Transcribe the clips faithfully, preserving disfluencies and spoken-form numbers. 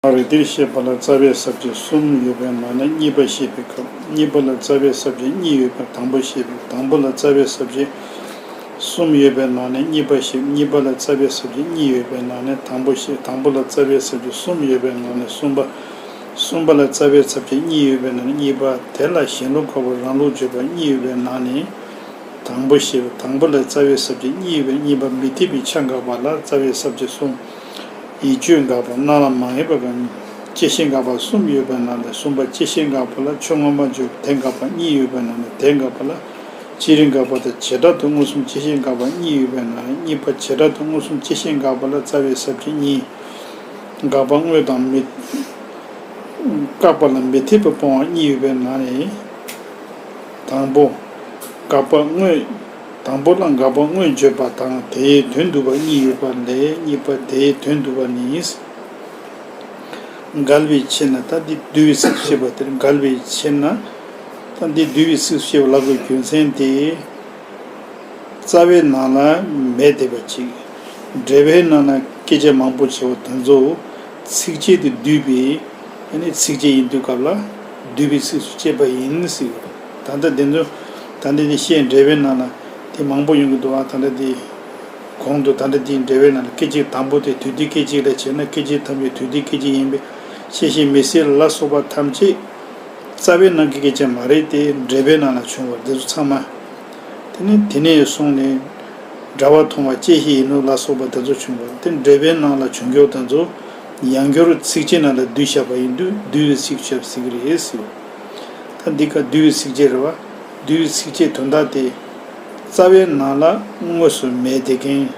རིགས་གཏེར་བཤད་པ་ལ་རྩ་བའི་ས་བཅད་གསུམ་ཡོད་པའི་ནང་ནས་གཉིས་པ་བཤད་པའི་སྐབས། གཉིས་པ་ལ་རྩ་བའི་ས་བཅད་གཉིས་ཡོད་པའི། དང་པོ་བཤད་པའི། དང་པོ་ལ་རྩ་བའི་ས་བཅད་གསུམ་ཡོད་པའི་ནང་ནས་གཉིས་པ་བཤད། གཉིས་པ་ལ་རྩ་བའི་ས་བཅད་གཉིས་ཡོད་པའི་ནང་ནས་དང་པོ་བཤད། དང་པོ་ལ་རྩ་བའི་ས་བཅད་གསུམ་ཡོད་པའི་ནང་ནས་གསུམ་པ། གསུམ་པ་ལ་རྩ་བའི་ས་བཅད་གཉིས་ཡོད་པའི་ནང་ནས་གཉིས་པ། དེ་ལ་གཞན་ལུགས་འགོག་པ་རང་ལུགས་བརྗོད་པ་གཉིས་ཡོད་པའི་ནང་ནས། དང་པོ་བཤད་པའི། དང་པོ་ལ་རྩ་བའི་ས་བཅད་གཉིས་ཡོད་པའི། གཉིས་པ་མི་འཐད་པའི་ཆ་འགག་པ་ལ་རྩ་བའི་ས་བཅད་གསུམ། ཡིད་དཔྱོད་འགག་པ། རྣ་ལམ་མ་ཡིན་པ་འགག། བཅད་ཤེས་འགག་པ་གསུམ་ཡོད་པའི་ནང་ནས་གསུམ་པ་བཅད་ཤེས་འགག་པ་ལ་ཆོས་མངོན་པར་བརྗོད་པ་དེ་འགག་པ་གཉིས་ཡོད་པའི་ནང་ནས་དེ་འགག་པ་ལ་སྤྱི་རིག་འགག་པ་དང་བྱེ་བྲག་ཏུ་མངོན་སུམ་བཅད་ཤེས་འགག་པ་གཉིས་ཡོད་པའི་ནང་ནས་གཉིས་པ་བྱེ་བྲག་ཏུ་མངོན་སུམ་བཅད་ཤེས་འགག་པ་ལ་རྩ་བའི་ས་བཅད་གཉིས། འགག་པ་དངོས་དང་མི་བཀག་པ་ལ་མི་འཐད་པ་སྤོང་བ་གཉིས་ཡོད་པའི་ནང་ནས། དང་པོ། འགག་པ་དངོས། དང་པོ་ལ་འགག་པ་དངོས་བརྗོད་པ་དང་དེའི་དོན་བསྡུ་བ་གཉིས་ཡོད་པ་ལས་གཉིས་པ་དེའི་དོན་བསྡུ་བ་ནི། འགལ་བའི་ཕྱིར་ན། ད་འདི་བསྡུ་བའི་ཚིགས་སུ་བཅད་པ་དེར་འགལ་བའི་ཕྱིར་ན། ད་འདི་བསྡུ་བའི་ཚིགས་སུ་བཅད་པ་ལབ་དགོས་རྒྱུ་མཚན་དེ། རྩ་བའི་ནང་ལ་མེད་བསྡད་པ་ཅིག་འགྲེལ་པའི་ནང་ལ་སྐད་ཆ་མང་པོ་བྱས་པ་དེ་ཚོ་ཚིགས་བཅད་དེ་བསྡུས་པའི་ཨ་ནི་ཚིགས་བཅད་ཡིན་དུས་སྐབས་ལ་བསྡུས་པའི་ཚིགས་སུ་བཅད་པ་ཡིན་ཟེར་བ། ད་ལྟ་དེ་ཚོ་ད་ལྟ་དེ་བཤད་འགྲེལ་པའི་ནང་ལ་དེ་མང་པོ་ཡོང་གི་འདུག་ཨ། ད་ལྟ་དེ་གོང་དུ་ད་ལྟ་དེའི་འགྲེལ་པའི་ནང་ལ་སྐད་ཅིག་དང་པོ་དེ་དུས་མཐའི་སྐད་ཅིག་ལ་བྱས་ན་སྐད་ཅིག་ཐམས་ཅད་དུས་མཐའི་སྐད་ཅིག་ཡིན་པས་ཤེས་བྱའི་མི་སེལ་ལ་སོགས་པ་ཐམས་ཅད་རྩ་བའི་ནང་གི་སྐད་ཆ་མ་རེད་དེ་འགྲེལ་པའི་ནང་ལ་བྱུང་བ་འདི་ཚོ་ཚང་མ། དེ་ནས་དེ་ནས་བཟུང་ནས་འདྲ་བར་མཐོང་བ་བཅད་ཤེས་ཡིན་ནོ་ལ་སོགས་པ་དེ་ཚོ་བྱུང་བ་དེ་འགྲེལ་པའི་ནང་ལ་བྱུང་ཁྱོག་དེ་ཚོ་ཡང་བསྐྱར་ཚིགས་བཅད་ནང་ལ་བསྡུས་བཞག་པ་ཡིན་དུས་བསྡུས་པའི་ཚིགས་བཅད་ཟེར་གྱི་རེད་ཟེར། ད་འདི་ག་བསྡུས་པའི་ཚིགས་བཅད་རེད་བ། བསྡུས་པའི་ཚིགས་བཅད་དོན་དག་དེ་རྩ་བའི་ནང་ལ་དངོས་སུ་མེད་དེ་མཁན།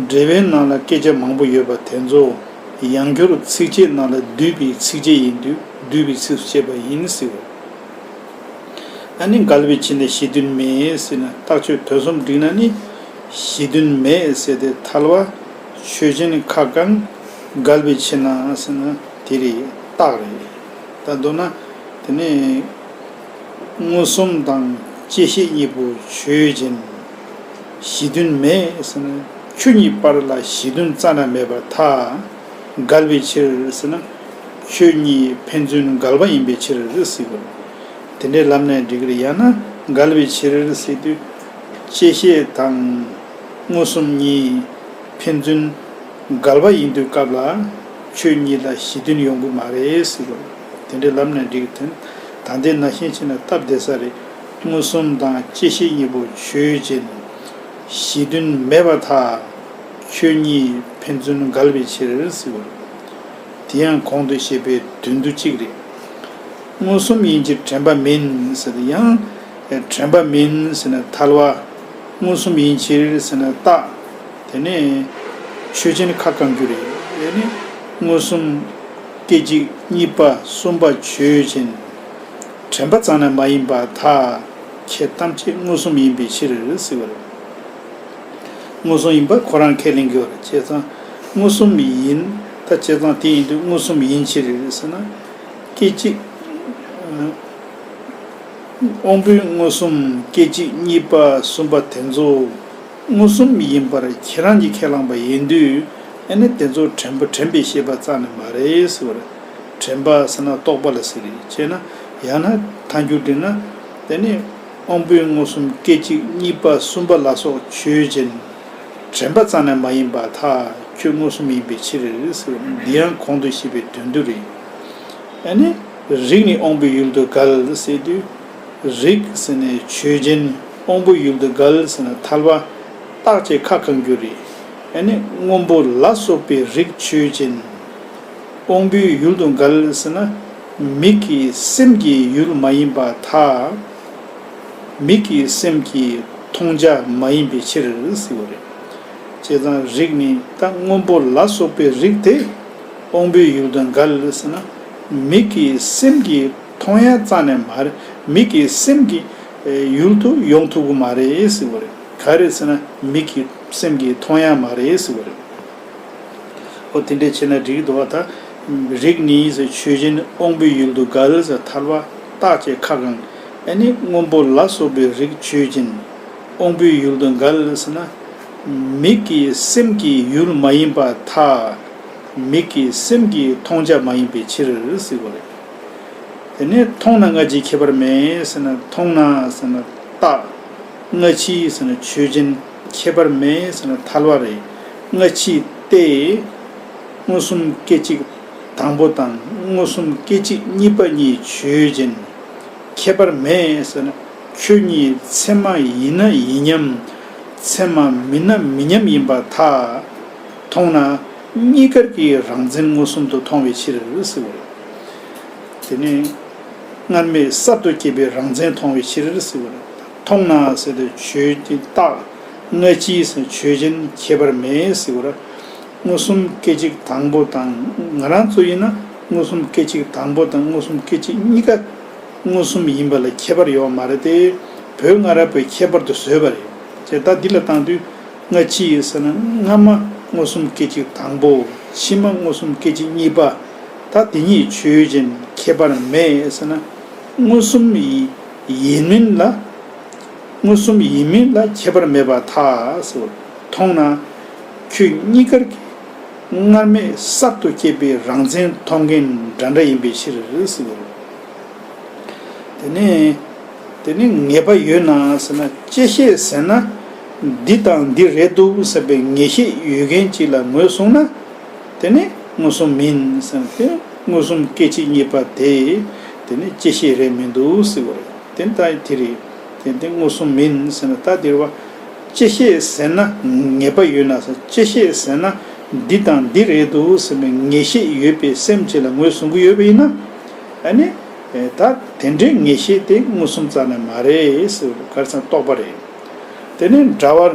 འགྲེལ་པའི་ནང་ལ་སྐད་ཆ་མང་པོ་ཡོད་པ་དེ་ཚོ་ཡང་བསྐྱར་ཚིགས་བཅད་ནང་ལ་བསྡུས་པའི་ཚིགས་བཅད་ཡིན་དུས་བསྡུས་པའི་ཚིགས་སུ་བཅད་པ་ཡིན་ཟེར་བ། ཨ་ནི་འགལ་བའི་ཕྱིར་ན་གཞི་མཐུན་མེད་ཟེར་ན་རྟགས་ཆོས་དོན་གསུམ་བསྒྲིགས་ན་ནི་གཞི་མཐུན་མེད་ཟེར་ཏེ་ཐལ་བ་ཆོས་ཅན་ཁ་བསྐང་། འགལ་བའི་ཕྱིར་ན་ཟེར་ན་དེ་རེད་རྟགས་རེད། ད་མདོར་ན་དེ་ནི་མངོན་སུམ་དང་བཅད་ཤེས་གཉིས་པོ་ཆོས་ཅན། གཞི་མཐུན་མེད་ཟེར་ན་ཆོས་གཉིས་བར་ལ་གཞི་མཐུན་རྩ་ནས་མེད་པར་ཐལ། འགལ་བའི་ཕྱིར་ཟེར་ན་ཆོས་གཉིས་ཕན་ཚུན་འགལ་བ་ཡིན་པའི་ཕྱིར་ཟེར་བ། དེ་འདྲའི་ལམ་ནས་འགྲིག་གི་རེད། ཡང་ན་འགལ་བའི་ཕྱིར་ཟེར་དུས་བཅད་ཤེས་དང་མངོན་སུམ་གཉིས་ཕན་ཚུན་འགལ་བ་ཡིན་དུས་སྐབས་ལ་ཆོས་གཉིས་ལ་གཞི་མཐུན་ཡོང་གི་མ་རེད་ཟེར་བ། དེ་འདྲའི་ལམ་ནས་འགྲིག་གི་དོན་ད་འདི་ནང་བཞིན་བྱས་ན་སྟབས་བདེ་ས་རེད། མངོན་སུམ་དང་བཅད་ཤེས་གཉིས་པོ་ཆོས་ཅན། གཞི་མཐུན་མེད་པར་ཐལ། ཆོས་གཉིས་ཕན་ཚུན་འགལ་བའི་ཕྱིར་ཟེར་བ། དེ་ཡང་གོང་དུ་བཤད་པའི་དོན་བསྡུ་གཅིག་རེད། མངོན་སུམ་ཡིན་ཕྱིར་དྲན་པ་མིན་ཟེར་ཏེ་ཡང་དྲན་པ་མིན་ཟེར་ན་ཐལ་བ། མངོན་སུམ་ཡིན་ཕྱིར་ཟེར་ན་རྟགས། དེ་ནས་ཆོས་ཅན་ཁ་བསྐང་རྒྱུ་རེད། དེ་ནས་མངོན་སུམ་སྐད་ཅིག་གཉིས་པ་གསུམ་པ་ཆོས་ཅན། དྲན་པ་རྩ་ནས་མ་ཡིན་པར་ཐལ། ཁྱད་ཐམས་ཅད་མངོན་སུམ་ཡིན་པའི་ཕྱིར་ཟེར་བ་རེད། མངོན་སུམ་ཡིན་པ་ཁོ་རང་ཁས་ལེན་གྱི་ཡོད་རེད། བྱས་ཙང་མངོན་སུམ་ཡིན། ད་བྱས་ཙང་དེ་ཡིན་དུས་མངོན་སུམ་ཡིན་ཕྱིར་རེད་ཟེར་ན། སྐད་ཅིག་དབང་པོའི་མངོན་སུམ་སྐད་ཅིག་གཉིས་པ་གསུམ་པ་དེ་ཚོ་མངོན་སུམ་ཡིན་པར་ཁྱེད་རང་གིས་ཁས་བླངས་པ་ཡིན་དུས་ཨ་ནི་དེ་ཚོ་དྲན་པ་དྲན་པའི་ཤེས་པ་རྩ་ནས་མ་རེད་ཟེར་བ་རེད། དྲན་པ་ཟེར་ན་རྟོག་པ་ལ་ཟེར་རེད། བྱས་ན་ཡང་ན་ཐལ་འགྱུར་འགྲིག་ན་དེ་ནི་དབང་པོའི་མངོན་སུམ་སྐད་ཅིག་གཉིས་པ་གསུམ་པ་ལ་སོགས་ཆོས་ཅན། དྲན་པ་རྩ་ནས་མ་ཡིན་པར་ཐལ། ཁྱོད་མངོན་སུམ་ཡིན་པའི་ཕྱིར་ཟེར་བ་འདི་ཡང་གོང་དུ་བཤད་པའི་དོན་བསྡུ་རེད། ཨ་ནི་རིགས་ནི་དབང་པོའི་ཡུལ་དུ་འགལ་ཟེར་དུས། རིགས་ཟེར་ནས་ཆོས་ཅན། དབང་པོའི་ཡུལ་དུ་འགལ་ཟེར་ན་ཐལ་བ་རྟགས་ཅན་ཁ་བསྐང་རྒྱུ་རེད། ཨ་ནི་སྔོན་པོ་ལ་སོགས་པའི་རིགས་ཆོས་ཅན། དབང་པོའི་ཡུལ་དུ་འགལ་ཟེར་ན་མིག་གི་སེམས་ཀྱི་ཡུལ་མ་ཡིན་པར་ཐལ། མིག་གི་སེམས་ཀྱིས་མཐོང་བྱ་མ་ཡིན་པའི་ཕྱིར་ཟེར་བ་རེད། བྱས་ཙང་རིགས་ནི་ད་སྔོན་པོ་ལ་སོགས་པའི་རིགས་དེ་དབང་པོའི་ཡུལ་དུ་འགལ་ཟེར་ན་མིག་གི་སེམས་ཀྱིས་མཐོང་ཡ་རྩ་ནས་མ་རེད། མིག་གི་སེམས་ཀྱི་ཡུལ་དུ་ཡོང་ཐུབ་ཀྱི་མ་རེད་ཟེར་བ་རེད། ག་རེ་ཟེར་ན་མིག་གི་སེམས་ཀྱིས་མཐོང་ཡ་མ་རེད་ཟེར་བ་རེད། ཨོ་དེ་འདྲས་བྱས་ན་འགྲིག་གི་འདུག་བ། ད་རིགས་ནི་ཟེར་ཆོས་ཅན། དབང་པོའི་ཡུལ་དུ་འགལ་ཟེར་ཐལ་བ་རྟགས་ཅན་ཁ་བསྐང་། ཨ་ནི་སྔོན་པོ་ལ་སོགས་པའི་རིགས་ཆོས་ཅན། དབང་པོའི་ཡུལ་དུ་འགལ་ཟེར་ན་མིག་གི་སེམས་ཀྱི་ཡུལ་མ་ཡིན་པར་ཐལ། མིག་གིས་སེམས་ཀྱིས་མཐོང་བྱ་མ་ཡིན་པའི་ཕྱིར་ཟེར་བ་རེད། དེ་ནས་མཐོང་ན་སྔ་ཕྱིའི་ཁྱད་པར་མེད་ཟེར་ན། མཐོང་ན་ཟེར་ན་རྟགས། སྔ་ཕྱིའི་ཟེར་ན་ཆོས་ཅན། ཁྱད་པར་མེད་ཟེར་ན་ཐལ་བ་རེད། སྔ་ཕྱིའི་སྟེ། མངོན་སུམ་སྐད་ཅིག་དང་པོ་དང་མངོན་སུམ་སྐད་ཅིག་གཉིས་པ་གཉིས་ཆོས་ཅན། ཁྱད་པར་མེད་ཟེར་ན་ཁྱོད་གཉིས་ཚད་མ་ཡིན་ན་ཡིན་མཉམ། ཚད་མ་མིན་ན་མིན་མཉམ་ཡིན་པར་ཐལ། མཐོང་ན་གཉིས་ཀར་གྱི་རང་མཚན་མངོན་སུམ་དུ་མཐོང་བའི་ཕྱིར་ཟེར་བ་རེད། དེ་ནས་སྔར་མེད་གསར་དུ་སྐྱེས་པའི་རང་མཚན་མཐོང་བའི་ཕྱིར་ཟེར་བ་རེད། མཐོང་ན་ཟེར་དུས་ཆོས་ཀྱི་རྟགས། སྔ་ཕྱིའི་ཟེར་ཆོས་ཅན། ཁྱད་པར་མེད་ཟེར་བ་རེད། མངོན་སུམ་སྐད་ཅིག་དང་པོ་དང་། ང་རང་ཚོ་ཡིན་ན་མངོན་སུམ་སྐད་ཅིག་དང་པོ་དང་མངོན་སུམ་སྐད་ཅིག་གཉིས་ཀ་མངོན་སུམ་ཡིན་པ་ལ་ཁྱད་པར་ཡོད་མ་རེད་དེ། བོད་སྔ་རབས་པས་ཁྱད་པར་དུ་བཟོས་པ་རེད། ཅེས་ད་འདི་ལ་བཏང་དུས། སྔ་ཕྱི་ཡི་ཟེར་ན་སྔ་མ་མངོན་སུམ་སྐད་ཅིག་དང་པོ། ཕྱི་མ་མངོན་སུམ་སྐད་ཅིག་གཉིས་པ། ད་དེ་གཉིས་ཆོས་ཅན། ཁྱད་པར་མེད་ཟེར་ན། མངོན་སུམ་ཡིན་མིན་ལ། མངོན་སུམ་ཡིན་མིན་ལ་ཁྱད་པར་མེད་པར་ཐལ་ཟེར། མཐོང་ན་ཁྱོད་གཉིས་ཀར་གྱི་སྔར་མེད་གསར་དུ་སྐྱེས་པའི་རང་མཚན་མཐོང་མཁན་འདྲ་འདྲ་ཡིན་པའི་ཕྱིར་ཟེར། དེ་ནས་དེ་ནས་ངེས་པ་ཡོད་ན་ཟེར་ན། བཅད་ཤེས་ཟེར་ན་འདི་དང་འདི་རེད་འདུག་ཟེར་བའི་ངེས་ཤེས་ཡོད་མཁན་ཅིག་ལ་ངོས་བཟུང་ན། དེ་ནི་མངོན་སུམ་མིན་ཟེར་ན། དེ་མངོན་སུམ་སྐད་ཅིག་གཉིས་པ་དེ་དེ་ནི་བཅད་ཤེས་རེད་མི་འདུག་ཟེར་བ་རེད། དེ་ནི་ད་དེ་རེད། དེ་དེ་མངོན་སུམ་མིན་ཟེར་ན། ད་དེ་རེད་བ། བཅད་ཤེས་ཟེར་ན་ངེས་པ་ཡོད་ན་ཟེར། བཅད་ཤེས་ཟེར་ན་འདི་དང་འདི་རེད་འདུག་ཟེར་བའི་ངེས་ཤེས་ཡོད་པའི་སེམས་ཅིག་ལ་ངོས་བཟུང་གི་ཡོད་པ་ཡིན་ན། ཨ་ནི་ད་དེ་འདྲའི་ངེས་ཤེས་དེ་མངོན་སུམ་རྩ་ནས་མ་རེད་ཟེར། ག་རེ་ཟེར་ན་རྟོག་པ་རེད། དེ་ནས་འདྲ་བར་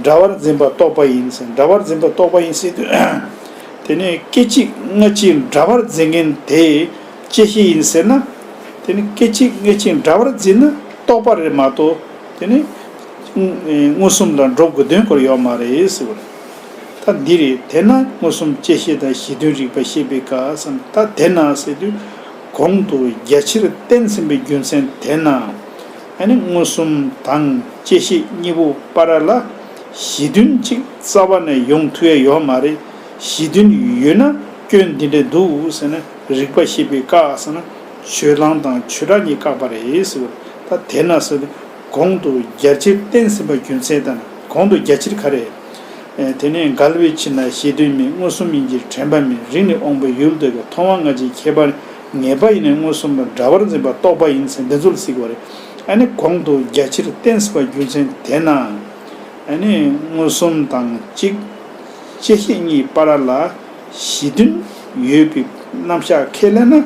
འདྲ་བར་འཛིན་པ་རྟོག་པ་ཡིན་ཟེར། འདྲ་བར་འཛིན་པ་རྟོག་པ་ཡིན་ཟེར་དུས། དེ་ནས་སྐད་ཅིག་སྔ་ཕྱི་འདྲ་བར་འཛིན་མཁན་དེ་བཅད་ཤེས་ཡིན་ཟེར་ན། དེ་ནི་སྐད་ཅིག་སྔ་ཕྱི་འདྲ་བར་འཛིན་ན་རྟོག་པ་རེད་མ་གཏོགས། དེ་ནི་མངོན་སུམ་ལ་འགྲོ་དགོས་དོན་སྐོར་ཡོད་མ་རེད་ཟེར་བ་རེད། ད་འདི་རེད། དེས་ན་མངོན་སུམ་བཅད་ཤེས་དང་གཞི་དོན་རིག་པ་ཤེས་པའི་སྐབས་སམ། ད་དེས་ན་ཟེར་དུས་གོང་དུ་རྒྱ་ཆེར་བསྟན་ཟིན་པའི་རྒྱུ་མཚན་དེས་ན། ཨ་ནི་མངོན་སུམ་དང་བཅད་ཤེས་གཉིས་པོ་བར་ལ་གཞི་མཐུན་གཅིག་རྩ་བ་ནས་ཡོང་ཐུབ་ཡ་ཡོད་མ་རེད། གཞི་མཐུན་ཡོད་ན་སྐྱོན་འདི་འདྲ་འདུག་ཟེར་ན། རིགས་པ་ཤེས་པའི་སྐབས་ཟེར་ན་ཆོས་བླང་དང་ཆོས་གྲགས་གཉིས་བཀག་པ་རེད་ཟེར་བ། ད་དེས་ན་ཟེར་དུས་གོང་དུ་རྒྱ་ཆེར་བསྟན་ཟིན་པ་རྒྱུ་མཚན་དང་། གོང་དུ་རྒྱ་ཆེར་ག་རེ། ཨེ། དེ་ནས་འགལ་བའི་ཕྱིར་ན་གཞི་མཐུན་མིན། མངོན་སུམ་ཡིན་ཕྱིར་དྲན་པ་མིན། རིགས་ནི་དབང་པོའི་ཡུལ་དེ་ག་མཐོང་བ་སྔ་ཕྱིའི་ཁྱད་པར་ངེས་པ་ཡིན་ནས་མངོན་སུམ་ལ་འདྲ་བར་འཛིན་པ་རྟོག་པ་ཡིན་ཟེར་འདི་ཚོ་ལ་གཟིགས་པ་རེད། ཨ་ནི་གོང་དུ་རྒྱ་ཆེར་བསྟན་ཟིན་པ་རྒྱུ་མཚན་དེས་ན། ཨ་ནི་མངོན་སུམ་དང་གཅིག་བཅད་ཤེས་གཉིས་བར་ལ་གཞི་མཐུན་ཡོད་པའི་རྣམ་གཞག་ཁས་ལེན་ན།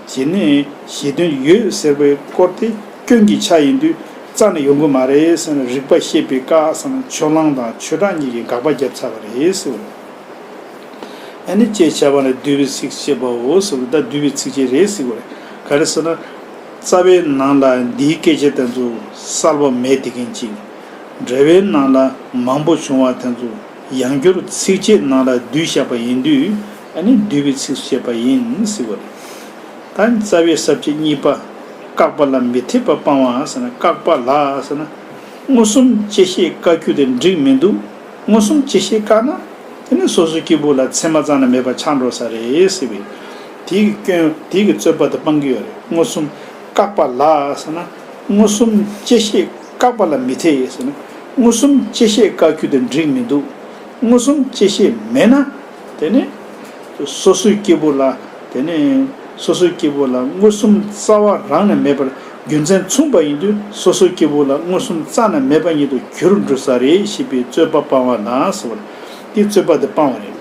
གཞི་ནས་གཞི་མཐུན་ཡོད་ཟེར་བའི་སྐོར་དེ་སྐྱོན་གྱི་ཆ་ཡིན་དུས་རྩ་ནས་ཡོང་གི་མ་རེད་ཟེར་ན། རིགས་པ་ཤེས་པའི་སྐབས་ཟེར་ན་ཆོས་བླང་དང་ཆོས་གྲགས་གཉིས་ཀྱིས་དགག་པ་བརྒྱབ་ཚར་བ་རེད་ཟེར་བ་རེད། ཨ་ནི་ཅེས་བྱ་བ་ནི་བསྡུས་པའི་ཚིགས་བཅད་པའོ་ཟེར་བ། ད་བསྡུས་པའི་ཚིགས་བཅད་རེད་ཟེར་བ་རེད། ག་རེ་ཟེར་ན། རྩ་བའི་ནང་ལ་འདིའི་སྐད་ཆ་དེ་ཚོ་གསལ་པོ་མེད་དེ་མཁན་ཅིག་འགྲེལ་པའི་ནང་ལ་མང་པོ་བྱུང་བ་དེ་ཚོ་ཡང་བསྐྱར་ཚིགས་བཅད་ནང་ལ་བསྡུས་བཞག་པ་ཡིན་དུས། ཨ་ནི་བསྡུས་པའི་ཚིགས་སུ་བཅད་པ་ཡིན་ཟེར་བ་རེད། ད་རྩ་བའི་ས་བཅད་གཉིས་པ། བཀག་པ་ལ་མི་འཐད་པ་སྤང་བ་ཟེར་ན། བཀག་པ་ལ་ཟེར་ན། མངོན་སུམ་བཅད་ཤེས་བཀག་རྒྱུ་དེ་འགྲིག་མི་འདུག་མངོན་སུམ་བཅད་ཤེས་བཀག་ན། དེ་ནི་སོ་སོའི་སྐྱེས་བུ་ལ་ཚད་མ་རྩ་ནས་མེད་པ་ཆགས་འགྲོ་ས་རེད་ཟེར་བས། དེའི་སྐྱོན། དེའི་རྩོད་པ་དེ་སྤང་གི་ཡོད་རེད། མངོན་སུམ་བཀག་པ་ལ་ཟེར་ན། མངོན་སུམ་བཅད་ཤེས་བཀག་པ་ལ་མི་འཐད་ཟེར་ན། མངོན་སུམ་བཅད་ཤེས་བཀག་རྒྱུ་དེ་འགྲིག་མི་འདུག་མངོན་སུམ་བཅད་ཤེས་མེད་ན། དེ་ནི་སོ་སོའི་སྐྱེས་བུ་ལ། དེ་ནི་སོ་སོའི་སྐྱེས་བུ་ལ་མངོན་སུམ་རྩ་བ་རང་ནས་མེད་པར་རྒྱུ་མཚན་མཚུངས་པ་ཡིན་དུས། སོ་སོའི་སྐྱེས་བུ་ལ་མངོན་སུམ་རྩ་ནས་མེད་པ་ཉིད་དུ་གྱུར་འགྲོ་ས་རེད་ཞེས་པའི་རྩོད་པ་སྤང་བ་ན་ཟེར་བ་རེད། དེ་རྩོད་པ་དེ་སྤང་བ་རེད།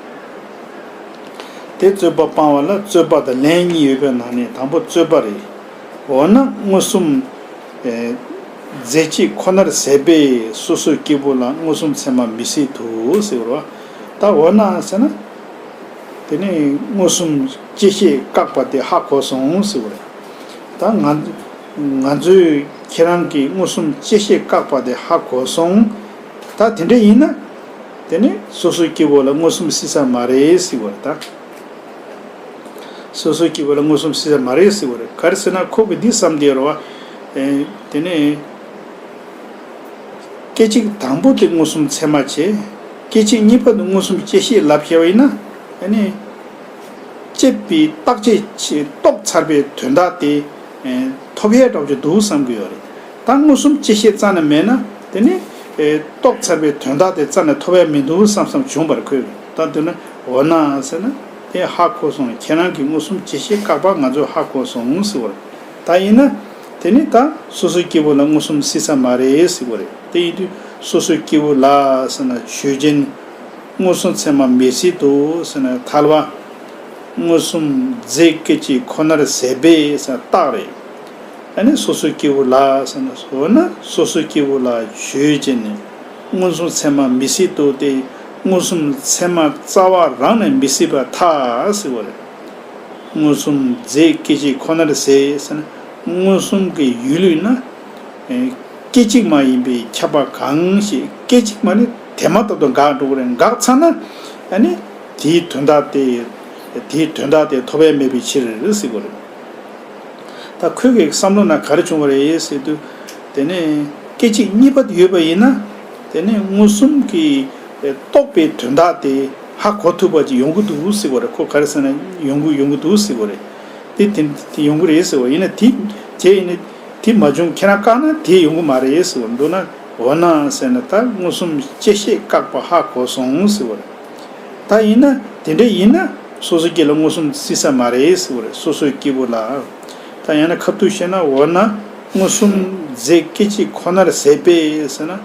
དེ་རྩོད་པ་སྤང་བ་ལ་རྩོད་པ་དང་ལན་གཉིས་ཡོད་པའི་ནང་ནས་དང་པོ་རྩོད་པ་རེད། འོ་ན་མངོན་སུམ། ཨེ། རྫས་གཅིག་ཁོ་ནར་ཟད་པས་སོ་སོའི་སྐྱེས་བུ་ལ་མངོན་སུམ་ཚད་མ་མི་སྲིད་དོ་ཟེར་བ། ད་འོ་ན་ཟེར་ན། དེ་ནས་མངོན་སུམ་བཅད་ཤེས་བཀག་པ་དེ་ཧ་གོ་སོང་ཟེར་བ་རེད། ད་ང་ང་ཚོས་ཁྱེད་རང་གིས་མངོན་སུམ་བཅད་ཤེས་བཀག་པ་དེ་ཧ་གོ་སོང་། ད་དེ་འདྲ་ཡིན་ན། དེ་ནི་སོ་སོའི་སྐྱེ་བོ་ལ་མངོན་སུམ་སྲིད་ས་མ་རེད་ཟེར་བ་རེད་ད། སོ་སོའི་སྐྱེ་བོ་ལ་མངོན་སུམ་སྲིད་ས་མ་རེད་ཟེར་བ་རེད། ག་རེ་ཟེར་ན་ཁོ་གིས་འདི་བསམ་བསྡད་ཡོད་རེད་བ། ཨེ། དེ་ནི། སྐད་ཅིག་དང་པོ་དེ་མངོན་སུམ་ཚད་མ་བྱས། སྐད་ཅིག་གཉིས་པ་དེ་མངོན་སུམ་བཅད་ཤེས་ལབ་བྱས་པ་ཡིན་ན། ཨ་ནི། དཔྱད་པའི་བརྟག་དཔྱད་ཆེ་རྟོགས་ཚར་བའི་དོན་དག་དེ་ཨེ་ཐོབ་ཡས་འདྲ་བོ་ཅིག་འདུག་བསམ་གྱི་ཡོད་རེད། ད་མངོན་སུམ་དཔྱད་ཤེས་རྩ་ནས་མེད་ན་དེ་ནི་ཨེ་རྟོགས་ཚར་བའི་དོན་དག་དེ་རྩ་ནས་ཐོབ་ཡས་མི་འདུག་བསམ་བསམ་བྱུང་བར་ཁོས། ད་དེ་ནི་འོ་ན་ཟེར་ན་དེ་ཧ་གོ་སོང་། ཁྱེད་རང་གི་མངོན་སུམ་དཔྱད་ཤེས་བཀག་པ་ང་ཚོས་ཧ་གོ་སོང་ཟེར་བ་རེད། ད་ཡིན་ན་དེ་ནི་ད་སོ་སོའི་སྐྱེ་བོ་ལ་མངོན་སུམ་སྲིད་ས་མ་རེད་ཟེར་བ་རེད། དེ་ཡིན་དུས་སོ་སོའི་སྐྱེ་བོ་ལ་ཟེར་ན་ཆོས་ཅན། མངོན་སུམ་ཚད་མ་མི་སྲིད་དོ་ཟེར་ན་ཐལ་བ། མངོན་སུམ་རྫས་སྐད་ཅིག་ཁོ་ནར་ཟད་པས་ཟེར་ན་རྟགས་རེད། ཨ་ནི་སོ་སོའི་སྐྱེ་བོ་ལ་ཟེར་ན་འོ་ན་སོ་སོའི་སྐྱེ་བོ་ལ་ཆོས་ཅན། མངོན་སུམ་ཚད་མ་མི་སྲིད་དོ་སྟེ། མངོན་སུམ་ཚད་མ་རྩ་བ་རང་ནས་མི་སྲིད་པར་ཐལ་ཟེར་བ་རེད། མངོན་སུམ་རྫས་སྐད་ཅིག་ཁོ་ནར་ཟད་ཟེར་ན་མངོན་སུམ་གྱི་ཡུལ་ཡིན་ན། སྐད་ཅིག་མ་ཡིན་པས་ཁྱབ་པ་གང་ཞིག་སྐད་ཅིག་མ་ནི་དེ་མ་ཐག་ཏུ་འགག་འགྲོ་གི་རེད། འགག་ཚར་ན་ཨ་ནི་དེའི་དོན་དག་དེ་དེའི་དོན་དག་དེ་ཐོབ་ཡས་མེད་པའི་ཕྱིར་ཟེར་གྱི་རེད། ད་ཁོས་ཀྱི་བསམ་བློ་ནང་ག་རེ་བྱུང་བ་རེད་ཟེར་དུས། དེ་ནས་སྐད་ཅིག་གཉིས་པ་ཡོད་པ་ཡིན་ན། དེ་ནས་མངོན་སུམ་གྱི་རྟོགས་པའི་དོན་དག་དེ་ཧ་གོ་ཐུབ་པ་ཅིག་ཡོང་གི་འདུག་ཟེར་བ་རེད། ཁོ་ག་རེ་ཟེར་ན་ཡོང་གི་ཡོང་གི་འདུག་ཟེར་བ་རེད། དེ་དེ་དེ་ཡོང་གི་རེད་ཟེར་བ་ཡིན་ན་དེ་དེ་ཡིན་ན་དེ་མ་བྱུང་ཁྱེད་རང་བཀག་ན་དེ་ཡོང་གི་མ་རེད་ཟེར་བ་འདུག་ན། འོ་ན་ཟེར་ན་ད་མངོན་སུམ་དཔྱད་ཤེས་བཀག་པ་ཧ་གོ་སོང་ཟེར་བ་རེད། ད་ཡིན་ན་དེ་འདྲ་ཡིན་ན་སོ་སོ་སྐྱེ་ལ་མངོན་སུམ་སྲིད་ས་མ་རེད་ཟེར་བ་རེད། སོ་སོའི་སྐྱེ་བོ་ལ། ད་ཡང་ན་ཁ་ཐུག་བཤད་ན་འོ་ན་མངོན་སུམ་རྫས་སྐད་ཅིག་ཁོ་ནར་ཟད་པས་ཟེར་ན།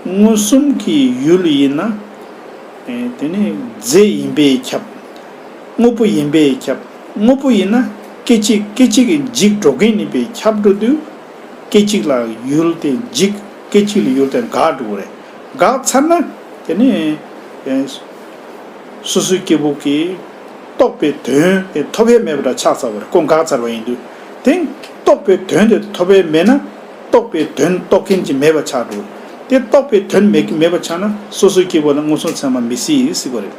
མངོན་སུམ་གྱི་ཡུལ་ཡིན་ན། ཨེ་དེ་ནི་རྫས་ཡིན་པས་ཁྱབ། དངོས་པོ་ཡིན་པས་ཁྱབ། དངོས་པོ་ཡིན་ན་སྐད་ཅིག་སྐད་ཅིག་གིས་འཇིག་འགྲོ་མཁན་ཡིན་པས་ཁྱབ་འགྲོ་དུས། སྐད་ཅིག་ལ་ཡུལ་དེ་འཇིག་སྐད་ཅིག་ལ་ཡུལ་དེ་འགག་འགྲོ་གི་རེད། འགག་ཚར་ན་དེ་ནི་ཨེ་སོ་སོའི་སྐྱེ་བོ་གིས་རྟོགས་པའི་དོན་དེ་ཐོབ་ཡས་མེད་པ་འདྲ་ཆགས་ཚར་བ་རེད། ཁོ་འགག་ཚར་བ་ཡིན་དུས། དེ་རྟོགས་པའི་དོན་དེ་ཐོབ་ཡས་མེད་ན་རྟོགས་པའི་དོན་རྟོགས་མཁན་གྱི་མེད་པ་ཆགས་འགྲོ། དེ་རྟོགས་པའི་དོན་མེད་ཀྱི་མེད་པ་ཆགས་ན་སོ་སོའི་སྐྱེ་བོ་ལ་མངོན་སུམ་ཚད་མ་མི་སྲིད་ཟེར་བ་རེད།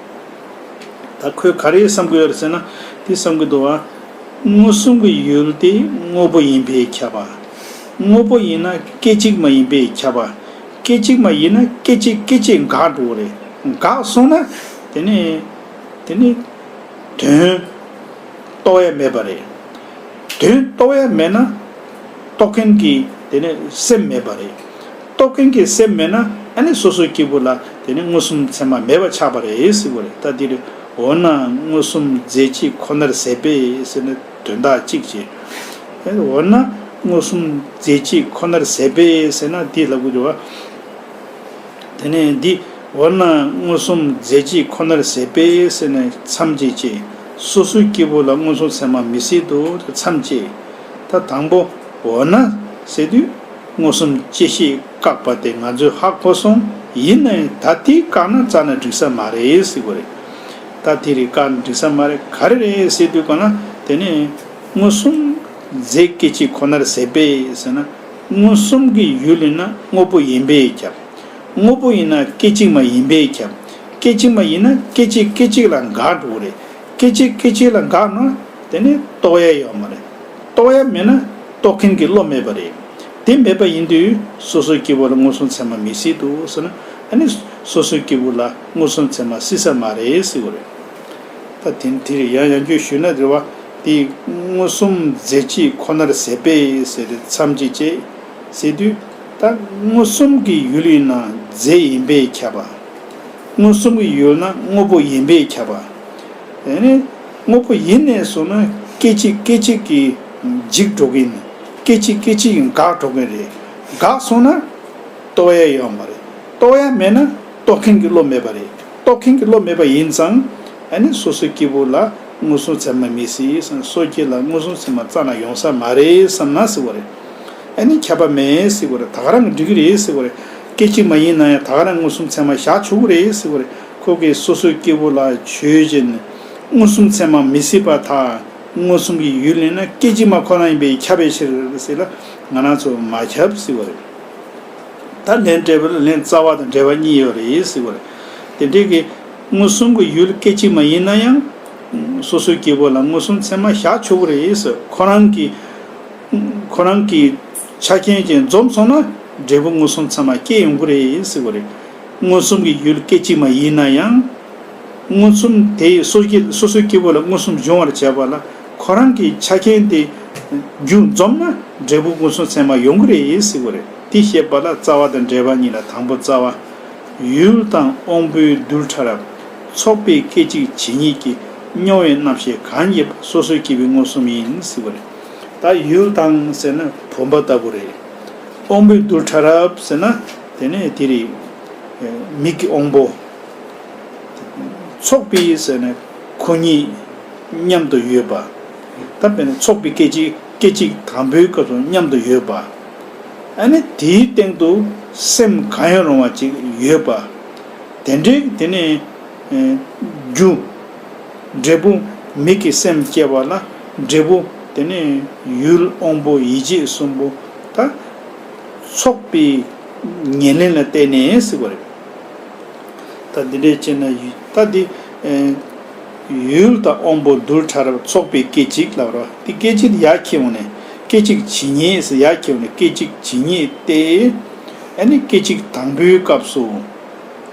ད་ཁོས་ག་རེ་བསམ་གྱི་ཡོད་རེད་ཟེར་ན། དེ་བསམ་གྱི་འདུག་བ། མངོན་སུམ་གྱི་ཡུལ་དེ་དངོས་པོ་ཡིན་པས་ཁྱབ་པ། དངོས་པོ་ཡིན་ན་སྐད་ཅིག་མ་ཡིན་པས་ཁྱབ་པ། སྐད་ཅིག་མ་ཡིན་ན་སྐད་ཅིག་སྐད་ཅིག་འགག་འགྲོ་གི་རེད། འགག་སོང་ན་དེ་ནི་དེ་ནི་དོན་རྟོགས་ཡས་མེད་པ་རེད། དོན་རྟོགས་ཡས་མེད་ན་རྟོགས་མཁན་གྱི་དེ་ནི་སེམས་མེད་པ་རེད། རྟོགས་མཁན་གྱི་སེམས་མེད་ན་ཨ་ནི་སོ་སོའི་སྐྱེ་བོ་ལ་དེ་ནི་མངོན་སུམ་ཚད་མ་མེད་པ་ཆགས་པ་རེད་ཟེར་བ་རེད། ད་འདིར་འོ་ན་མངོན་སུམ་རྫས་གཅིག་ཁོ་ནར་ཟད་པས་ཟེར་ནས་དོན་དག་གཅིག་བྱས། འོ་ན་མངོན་སུམ་རྫས་གཅིག་ཁོ་ནར་ཟད་པས་ཟེར་ན་འདི་ལབ་དགོས་འདུག་བ། དེ་ནས་འདི་འོ་ན་མངོན་སུམ་རྫས་གཅིག་ཁོ་ནར་ཟད་པས་ཟེར་ནས་མཚམས་གཅིག་བཅད། སོ་སོའི་སྐྱེ་བོ་ལ་མངོན་སུམ་ཚད་མ་མི་སྲིད་དོ་མཚམས་བཅད། ད་དང་པོ་འོ་ན་ཟེར་དུས་མངོན་སུམ་དཔྱད་ཤེས་བཀག་པ་དེ་ང་ཚོས་ཧ་གོ་སོང་། ཡིན་ནའི་ད་དེ་བཀག་ན་རྩ་ནས་འགྲིག་ས་མ་རེད་ཟེར་དགོས་རེད། ད་དེ་རིགས་བཀག་ན་འགྲིག་ས་མ་རེད། ག་རེ་རེད་ཟེར་དུས་ག་ན་དེ་ནས་མངོན་སུམ་རྫས་སྐད་ཅིག་ཁོ་ནར་ཟད་པས་ཟེར་ན་མངོན་སུམ་གྱི་ཡུལ་ཡིན་ན་དངོས་པོ་ཡིན་པས་ཁྱབ། དངོས་པོ་ཡིན་ན་སྐད་ཅིག་མ་ཡིན་པས་ཁྱབ། སྐད་ཅིག་མ་ཡིན་ན་སྐད་ཅིག་སྐད་ཅིག་ལ་འགག་འགྲོ་གི་རེད། སྐད་ཅིག་སྐད་ཅིག་ལ་འགག་ན་དེ་ནི་རྟོགས་ཡས་ཡོད་མ་རེད། རྟོགས་ཡས་མེད་ན་རྟོགས་མཁན་གྱི་བློ་མེད་པ་རེད། དེ་མེད་པ་ཡིན་དུས་སོ་སོའི་སྐྱེ་བོ་ལ་མངོན་སུམ་ཚད་མ་མི་སྲིད་དོ་ཟེར་ན་ཨ་ནི་སོ་སོའི་སྐྱེ་བོ་ལ་མངོན་སུམ་ཚད་མ་སྲིད་ས་མ་རེད་ཟེར་བ་རེད། ད་དེ་དེ་རེད། ཡང་ཡང་བསྐྱར་ཞུས་ན་རེད་བ། དེ་མངོན་སུམ་རྫས་གཅིག་ཁོ་ནར་ཟད་པས་ཟེར་ཏེ་མཚམས་གཅིག་བཅད་ཟེར་དུས། ད་མངོན་སུམ་གྱི་ཡུལ་ཡིན་ན་རྫས་ཡིན་པས་ཁྱབ་པ། མངོན་སུམ་གྱི་ཡུལ་ན་དངོས་པོ་ཡིན་པས་ཁྱབ་པ། དེ་ནི་དངོས་པོ་ཡིན་ནས་སོང་ན་སྐད་ཅིག་སྐད་ཅིག་གིས་འཇིག་འགྲོ་གིན། སྐད་ཅིག་སྐད་ཅིག་གིས་འགག་འགྲོ་གིན་རེད། འགག་སོང་ན་རྟོགས་ཡས་ཡོད་མ་རེད། རྟོགས་ཡས་མེད་ན་རྟོགས་མཁན་གྱི་བློ་མེད་པ་རེད། རྟོགས་མཁན་གྱི་བློ་མེད་པ་ཡིན་ཙང་། ཨ་ནི་སོ་སོའི་སྐྱེ་བོ་ལ་མངོན་སུམ་ཚད་མ་མི་སྲིད་བསམ། སོ་སྐྱེ་ལ་མངོན་སུམ་ཚད་མ་རྩ་ནས་ཡོང་ས་མ་རེད་བསམ་ན་ཟེར་བ་རེད། ཨ་ནི་ཁྱབ་པ་མེད་ཟེར་བ་རེད། ད་ག་རང་གིས་འགྲིག་གི་རེད་ཟེར་བ་རེད། སྐད་ཅིག་མ་ཡིན་ན་ཡང་ད་ག་རང་མངོན་སུམ་ཚད་མ་བཞག་ཆོག་གི་རེད་ཟེར་བ་རེད། ཁོ་གིས་སོ་སོའི་སྐྱེ་བོ་ལ་ཆོས་ཅན། མངོན་སུམ་ཚད་མ་མི་སྲིད་པར་ཐལ། མངོན་སུམ་གྱི་ཡུལ་ཡིན་ན་སྐད་ཅིག་མ་ཁོ་ན་ཡིན་པས་ཁྱབ་པའི་ཕྱིར་ཟེར་ལ་ང་རང་ཚོ་མ་ཁྱབ་ཟེར་བ་རེད། ད་ལན་འབྲས་བུ་ལ་ལན་རྩ་བ་དང་འབྲེལ་བ་གཉིས་ཡོད་རེད་ཟེར་བ་རེད། དེ་འདྲའི་གི་མངོན་སུམ་གྱི་ཡུལ་སྐད་ཅིག་མ་ཡིན་ན་ཡང་། སོ་སོའི་སྐྱེ་བོ་ལ་མངོན་སུམ་ཚད་མ་བཞག་ཆོག་གི་རེད་ཟེར། ཁོ་རང་གི་ཁོ་རང་གི་ཆ་རྐྱེན་ཅན་འཛོམས་སོང་ན་འབྲས་བུ་མངོན་སུམ་ཚད་མ་སྐྱེ་ཡོང་གི་རེད་ཟེར་བ་རེད། མངོན་སུམ་གྱི་ཡུལ་སྐད་ཅིག་མ་ཡིན་ན་ཡང་། མངོན་སུམ་དེ་སོ་སྐྱེ་སོ་སོའི་སྐྱེ་བོ་ལ་མངོན་སུམ་འབྱུང་བར་བྱེད་པ་ལ་ཁོ་རང་གི་ཆ་རྐྱེན་དེ་རྒྱུ་འཛོམས་ན་འབྲས་བུ་མངོན་སུམ་ཚད་མ་ཡོང་གི་རེད་ཟེར་བ་རེད། དེ་བཤད་པ་ལ་རྩ་བ་དང་འགྲེལ་པ་གཉིས་ལ། དང་པོ་རྩ་བ། ཡུལ་དང་དབང་པོའི་རྡུལ་ཕྲ་རབ་ཚོགས་པའི་སྐད་ཅིག་ཇི་སྙེད་ཀྱི། མྱོང་བའི་རྣམ་ཤེས་གང་སྐྱེས་པ། སོ་སོའི་སྐྱེ་བོའི་མངོན་སུམ་ཡིན་ཟེར་བ་རེད། ད་ཡུལ་དང་ཟེར་ན་བུམ་པ་ལྟ་བུ་རེད། དབང་པོའི་རྡུལ་ཕྲ་རབ་ཟེར་ན་དེ་ནས་དེ་རེད། མིག་གི་དབང་པོ། ཚོགས་པའི་ཟེར་ནས་ཁོ་གཉིས་མཉམ་དུ་ཡོད་པ། ད་དཔེར་ན་ཚོགས་པའི་སྐད་ཅིག་སྐད་ཅིག་དང་པོའི་སྐབས་སུ་མཉམ་དུ་ཡོད་པ། ཨ་ནི་དེའི་སྟེང་དུ་སེམས་གང་ཡང་རུང་བ་ཅིག་ཡོད་པ། དེ་འདྲའི་དེ་ནས་རྒྱུ། འབྲས་བུ། མིག་གི་སེམས་སྐྱེ་བ་ལ་འབྲས་བུ། དེ་ནས་ཡུལ་དབང་པོ་ཡིད་བྱེད་གསུམ་པོ། ད་ཚོགས་པའི་ཉེར་ལེན་ལ་བརྟེན་ནས་ཟེར་བ་རེད། ད་འདི་འདྲའི་བྱས་ན་ཡུལ་ད་འདི། ཡུལ་དང་དབང་པོ་རྡུལ་ཕྲ་རབ་ཚོགས་པའི་སྐད་ཅིག་ལབ་རོ། འདི་སྐད་ཅིག་ཡར་ཁྱེར་འོང་ནས་སྐད་ཅིག་ཇི་སྙེད་ཟེར་ཡར་ཁྱེར་འོང་ནས་སྐད་ཅིག་ཇི་སྙེད་དེ། ཨ་ནི་སྐད་ཅིག་དང་པོའི་སྐབས་སུ་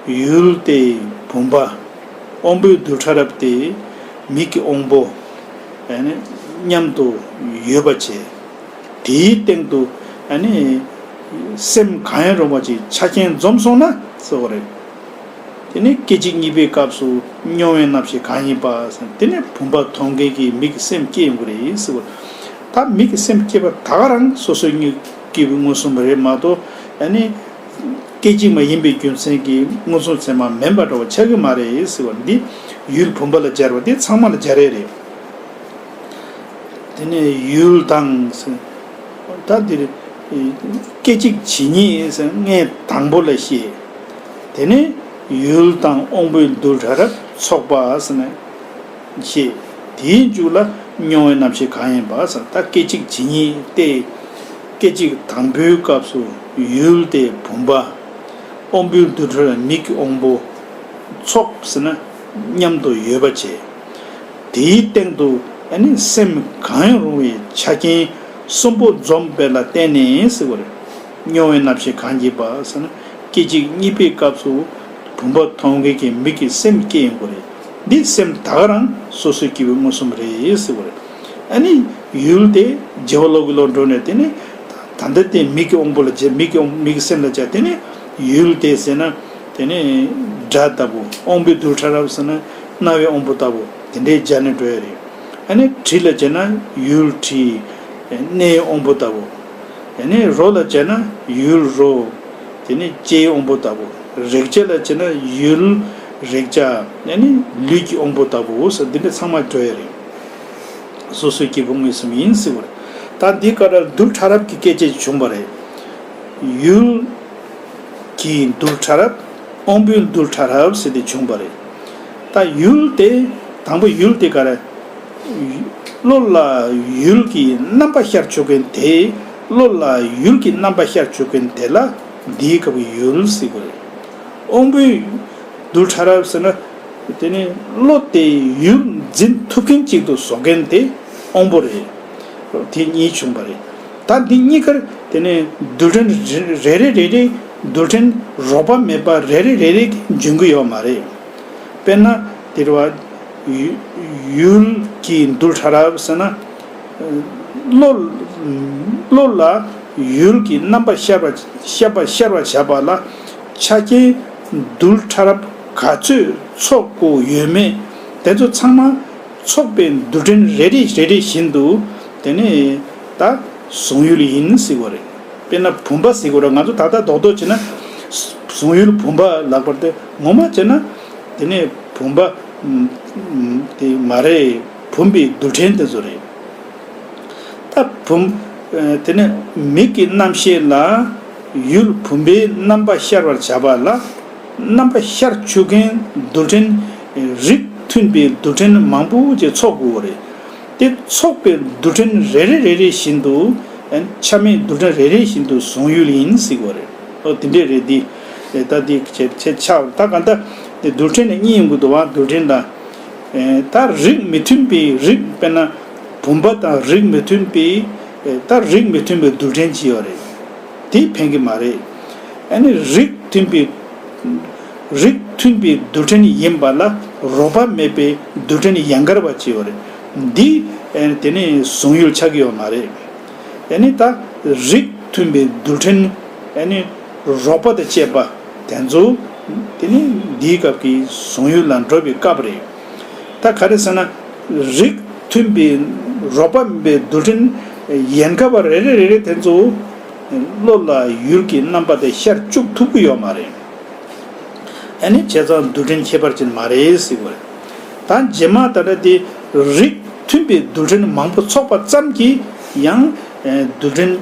ཡུལ་དེ་བུམ་པ། དབང་པོའི་རྡུལ་ཕྲ་རབ་དེ་མིག་གི་དབང་པོ། ཨ་ནི་མཉམ་དུ་ཡོད་པ་བྱས། དེའི་སྟེང་དུ་ཨ་ནི་སེམས་གང་ཡང་རུང་བ་ཅིག་ཆ་རྐྱེན་འཛོམས་སོང་ན་ཟེར་བ་རེད། དེ་ནས་སྐད་ཅིག་གཉིས་པའི་སྐབས་སུ་མྱོང་བའི་རྣམ་ཤེས་གང་ཡིན་པ་ཟེར། དེ་ནས་བུམ་པ་མཐོང་མཁན་གྱི་མིག་གི་སེམས་སྐྱེ་ཡོང་གི་རེད་ཟེར་བ། ད་མིག་གི་སེམས་སྐྱེས་པ་ད་ག་རང་སོ་སོའི་སྐྱེ་བོའི་མངོན་སུམ་རེད་མ་གཏོགས། ཨ་ནི་སྐད་ཅིག་མ་ཡིན་པའི་རྒྱུ་མཚན་གྱིས་མངོན་སུམ་ཚད་མ་མིན་པ་འདྲ་བ་ཆགས་ཀྱི་མ་རེད་ཟེར་བ། འདི་ཡུལ་བུམ་པ་ལ་སྦྱར་བ་འདི་ཚང་མ་ལ་སྦྱར་ཡས་རེད། དེ་ནས་ཡུལ་དང་ཟེར། ད་འདིར་སྐད་ཅིག་ཇི་སྙེད་ཟེར་ལྔའི་དང་པོ་ལ་བཤད། དེ་ནས་ཡུལ་དང་དབང་པོའི་རྡུལ་ཕྲ་རབ་ཚོགས་པ་ཟེར་ནས་བཤད། དེའི་མཇུག་ལ་མྱོང་བའི་རྣམ་ཤེས་གང་ཡིན་པ་ཟེར། ད་སྐད་ཅིག་ཇི་སྙེད་དེ། སྐད་ཅིག་དང་པོའི་སྐབས་སུ་ཡུལ་དེ་བུམ་པ། དབང་པོའི་རྡུལ་ཕྲ་རབ་མིག་གི་དབང་པོ། ཚོགས་ཟེར་ན་མཉམ་དུ་ཡོད་པ་བྱས། དེའི་སྟེང་དུ་ཨ་ནི་སེམས་གང་ཡང་རུང་བའི་ཆ་རྐྱེན་གསུམ་པོ་འཛོམས་པ་ལ་བརྟེན་ནས་ཟེར་བ་རེད། མྱོང་བའི་རྣམ་ཤེས་གང་སྐྱེས་པ་ཟེར་ན་སྐད་ཅིག་གཉིས་པའི་སྐབས་སུ་བུམ་པ་མཐོང་མཁན་གྱི་མིག་གི་སེམས་སྐྱེ་ཡོང་གི་རེད། འདི་སེམས་ད་ག་རང་སོ་སོའི་སྐྱེ་བོའི་མངོན་སུམ་རེད་ཟེར་བ་རེད། ཨ་ནི་ཡུལ་དེ་རྗེ་བོ་སློབ་དགེ་སློང་འགྲོ་ནས་དེ་ནི་ད་ལྟ་དེ་མིག་གི་དབང་པོ་ལ་སྦྱར། མིག་གི་དབང་མིག་གི་སེམས་ལ་སྦྱར། དེ་ནི་ཡུལ་དེ་ཟེར་ན། དེ་ནས་སྒྲ་ལྟ་བུ། དབང་པོའི་རྡུལ་ཕྲ་རབ་ཟེར་ན་རྣ་བའི་དབང་པོ་ལྟ་བུ། དེ་འདྲའི་སྦྱར་ནས་འགྲོ་ཡ་རེད། ཨ་ནི་དྲི་ལ་སྦྱར་ན་ཡུལ་དྲི། སྣའི་དབང་པོ་ལྟ་བུ། དེ་ནས་རོ་ལ་སྦྱར་ན་ཡུལ་རོ། དེ་ནས་ལྕེའི་དབང་པོ་ལྟ་བུ། རེག་བྱ་ལ་སྦྱར་ན་ཡུལ་རེག་བྱ། ཨ་ནི་ལུས་ཀྱི་དབང་པོ་ལྟ་བུ་ཟེར། འདི་འདྲ་ཚང་མ་འགྲོ་ཡ་རེད། སོ་སོའི་སྐྱེ་བོ་མངོན་སུམ་ཡིན་ཟེར་བ་རེད། ད་འདི་ག་ར་རྡུལ་ཕྲ་རབ་ཀྱི་སྐད་ཅིག་བྱུང་བ་རེད། ཡུལ། གྱི་རྡུལ་ཕྲ་རབ། དབང་པོའི་རྡུལ་ཕྲ་རབ་ཟེར་ཏེ་བྱུང་བ་རེད། ད་ཡུལ་དེ། དང་པོ་ཡུལ་དེ་ག་རེ། བློ་ལ་ཡུལ་གྱི་རྣམ་པ་ཤར་བཅུག་མཁན་དེ། བློ་ལ་ཡུལ་གྱི་རྣམ་པ་ཤར་བཅུག་མཁན་དེ་ལ་འདིའི་སྐབས་ཀྱི་ཡུལ་ཟེར་དགོས་རེད། དབང་པོའི་རྡུལ་ཕྲ་རབ་ཟེར་ན། དེ་ནི་བློ་དེ་ཡུལ་འཛིན་ཐུབ་མཁན་གཅིག་ཏུ་བཟོ་མཁན་དེ་དབང་པོ་རེད། དེ་གཉིས་བྱུང་བ་རེད། ད་འདི་གཉིས་ཀར་དེ་ནས་རྡུལ་ཕྲན་རེ་རེ་རེ་རེ། རྡུལ་ཕྲན་རོགས་པ་མེད་པ་རེ་རེ་རེ་རེ་འབྱུང་གི་ཡོད་མ་རེད། དཔེར་ན་དེ་རུ་བ། ཡུ་ཡུལ་གྱི་རྡུལ་ཕྲ་རབ་ཟེར་ན། བློ། བློ་ལ་ཡུལ་གྱི་རྣམ་པ་ཤར་བ་ཤར་བ་ཤར་བ་བྱ་བ་ལ་ཆ་རྐྱེན་རྡུལ་ཕྲ་རབ་ག་ཚོད་ཚོགས་དགོས་ཡོད་མེད་དེ་ཚོ་ཚང་མ། ཚོགས་པའི་རྡུལ་ཕྲན་རེ་རེ་རེ་རེ་བཞིན་དུ། དེ་ནས་ད་གཟུང་ཡུལ་ཡིན་ཟེར་དགོས་རེད། དཔེར་ན་བུམ་པ་ཟེར་དགོས་རེད། ང་ཚོ་ད་ལྟ་རྡོག་རྡོག་བྱས་ན་གཟུང་ཡུལ་བུམ་པ་ལབ་པ་དེ། ངོ་མ་བྱས་ན་དེ་ནས་བུམ་པ་དེ་མ་རེད། བུམ་པའི་རྡུལ་ཕྲན་དེ་ཚོ་རེད། ད་བུམ། དེ་ནས་མིག་གི་རྣམ་ཤེས་ལ་ཡུལ་བུམ་པའི་རྣམ་པ་ཤར་བར་བྱ་བ་ལ། རྣམ་པ་ཤར་བཅུག་མཁན་རྡུལ་ཕྲན་རིགས་མཐུན་པའི་རྡུལ་ཕྲན་མང་པོ་ཅིག་ཚོགས་དགོས་པ་རེད། དེ་ཚོགས་པའི་རྡུལ་ཕྲན་རེ་རེ་རེ་རེ་བཞིན་དུ་ཆ་མེད་རྡུལ་ཕྲན་རེ་རེ་བཞིན་དུ་གཟུང་ཡུལ་ཡིན་ཟེར་དགོས་རེད། ཨོ་དེ་འདྲས་རེད། འདི་ད་འདི་བྱས་བྱས་ཆགས། ད་ག་འདྲ་དེ་རྡུལ་ཕྲན་ནི་གཉིས་ཡོང་གི་འདུག་བ། རྡུལ་ཕྲན་ལ། ད་རིགས་མི་མཐུན་པའི་རིགས། དཔེར་ན་བུམ་པ་དང་རིགས་མི་མཐུན་པའི། ད་རིགས་མི་མཐུན་པའི་རྡུལ་ཕྲན་ཅིག་ཡོད་རེད། དེ་ཕན་གྱི་མ་རེད། ཨ་ནི་རིགས་མཐུན་པའི། རིགས་མཐུན་པའི་རྡུལ་ཕྲན་ཡིན་པ་ལ། རོགས་པ་མེད་པའི་རྡུལ་ཕྲན་ཡན་གར་བ་ཅིག་ཡོད་རེད། འདི་ཨེ་དེ་ནི་གཟུང་ཡུལ་ཆགས་ཀྱི་ཡོད་མ་རེད། ཨེ་ནི་ད་རིགས་མཐུན་པའི་རྡུལ་ཕྲན་ཨེ་ནི་རོགས་པ་དང་བཅས་པ་དེ་ཚོ་དེ་ནི་འདིའི་སྐབས་ཀྱི་གཟུང་ཡུལ་ལ་འགྲོ་བའི་སྐབས་རེད། ད་ག་རེ་ཟེར་ན། རིགས་མཐུན་པའི་རོགས་པ་མེད་པའི་རྡུལ་ཕྲན་ཡན་གར་བ་རེ་རེ་རེ་རེ་དེ་ཚོ་བློ་ལ་ཡུལ་གྱི་རྣམ་པ་དེ་ཤར་བཅུག་ཐུབ་ཀྱི་ཡོད་མ་རེད། ཨ་ནི་བྱས་ཙང་རྡུལ་ཕྲན་ཁྱད་པར་ཅན་མ་རེད་ཟེར་གྱི་རེད། ད་རྗེས་མ་ད་ལྟ་དེ་རིགས་མཐུན་པའི་རྡུལ་ཕྲན་མང་པོ་ཚོགས་པ་ཙམ་གྱིས་ཡང་རྡུལ་ཕྲན་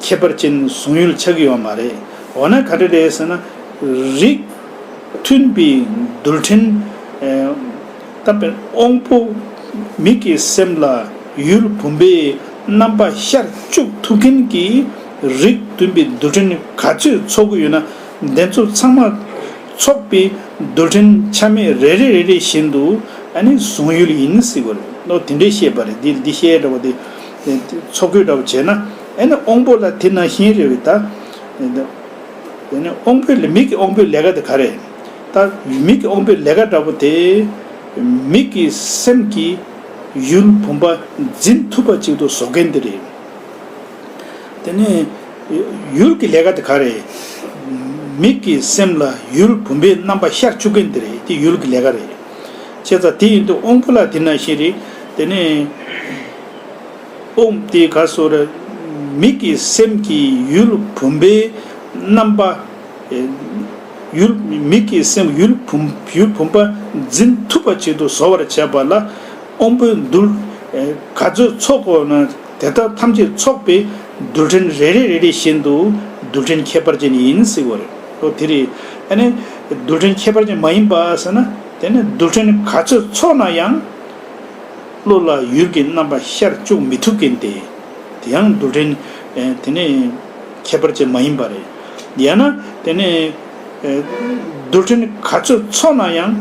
ཁྱད་པར་ཅན་གཟུང་ཡུལ་ཆགས་ཀྱི་ཡོད་མ་རེད། འོ་ན་ག་རེ་རེད་ཟེར་ན། རིགས་མཐུན་པའི་རྡུལ་ཕྲན། ད་དཔེར་དབང་པོ་མིག་གི་སེམས་ལ་ཡུལ་བུམ་པའི་རྣམ་པ་ཤར་བཅུག་ཐུབ་མཁན་གྱི་རིགས་མཐུན་པའི་རྡུལ་ཕྲན་ག་ཚོད་ཚོགས་ཀྱི་ཡོད་ན། དེ་ཚོ་ཚང་མ་ཚོགས་པའི་རྡུལ་ཕྲན་ཆ་མེད་རེ་རེ་རེ་རེ་བཞིན་དུ་ཨ་ནི་གཟུང་ཡུལ་ཡིན་ཟེར་བ་རེད། ཨོ་དེ་འདྲའི་བཤད་པ་རེད། འདི་འདི་བཤད་འདྲ་བོ་དེ་ཚོགས་ཀྱི་འདྲ་བོ་བྱས་ན། ཨ་ནི་དབང་པོ་ལ་དེ་ནང་བཞིན་རེད་བས་ད། དེ་ནས་དབང་པོའི་ལས། མིག་གི་དབང་པོའི་ལས་ཀ་དེ་ག་རེ། ད་མིག་གི་དབང་པོའི་ལས་ཀ་འདྲ་པོ་དེ། མིག་གི་སེམས་ཀྱིས་ཡུལ་བུམ་པ་འཛིན་ཐུབ་པ་ཅིག་ཏུ་བཟོ་མཁན་དེ་རེད། དེ་ནས་ཡུལ་གྱི་ལས་ཀ་དེ་ག་རེ། མིག་གི་སེམས་ལ་ཡུལ་བུམ་པའི་རྣམ་པ་ཤར་བཅུག་མཁན་དེ་རེད། དེ་ཡུལ་གྱི་ལས་ཀ་རེད། བྱས་ཙང་དེ་ཡིན་དུས་དབང་པོ་ལ་དེ་ནང་བཞིན་རེད། དེ་ནས། ཨོམ་དེ་ག་སོ་ར། མིག་གི་སེམས་ཀྱི་ཡུལ་བུམ་པའི་རྣམ་པ། ཨེ། ཡུལ། མིག་གི་སེམས་ཡུལ་བུམ། ཡུལ་བུམ་པ་འཛིན་ཐུབ་པ་ཅིག་ཏུ་བཟོ་བར་བྱེད་པ་ལ། དབང་པོའི་རྡུལ། ཨེ། ག་ཚོད་ཚོགས་དགོས་ན། དེ་དག་ཐམས་ཅད་ཚོགས་པའི་རྡུལ་ཕྲན་རེ་རེ་རེ་རེ་བཞིན་དུ་རྡུལ་ཕྲན་ཁྱད་པར་ཅན་ཡིན་ཟེར་བ་རེད། ཨོ་དེ་རེད། ཨ་ནི། རྡུལ་ཕྲན་ཁྱད་པར་ཅན་མ་ཡིན་པ་ཟེར་ན། དེ་ནི་རྡུལ་ཕྲན་ག་ཚོད་ཚོགས་ན་ཡང་། བློ་ལ་ཡུལ་གྱི་རྣམ་པ་ཤར་བཅུག་མི་ཐུབ་མཁན་དེ། དེ་ཡང་རྡུལ་ཕྲན། ཨེ། དེ་ནི་ཁྱད་པར་ཅན་མ་ཡིན་པ་རེད། ཡང་ན་དེ་ནི། ཨེ། རྡུལ་ཕྲན་ག་ཚོད་ཚོགས་ན་ཡང་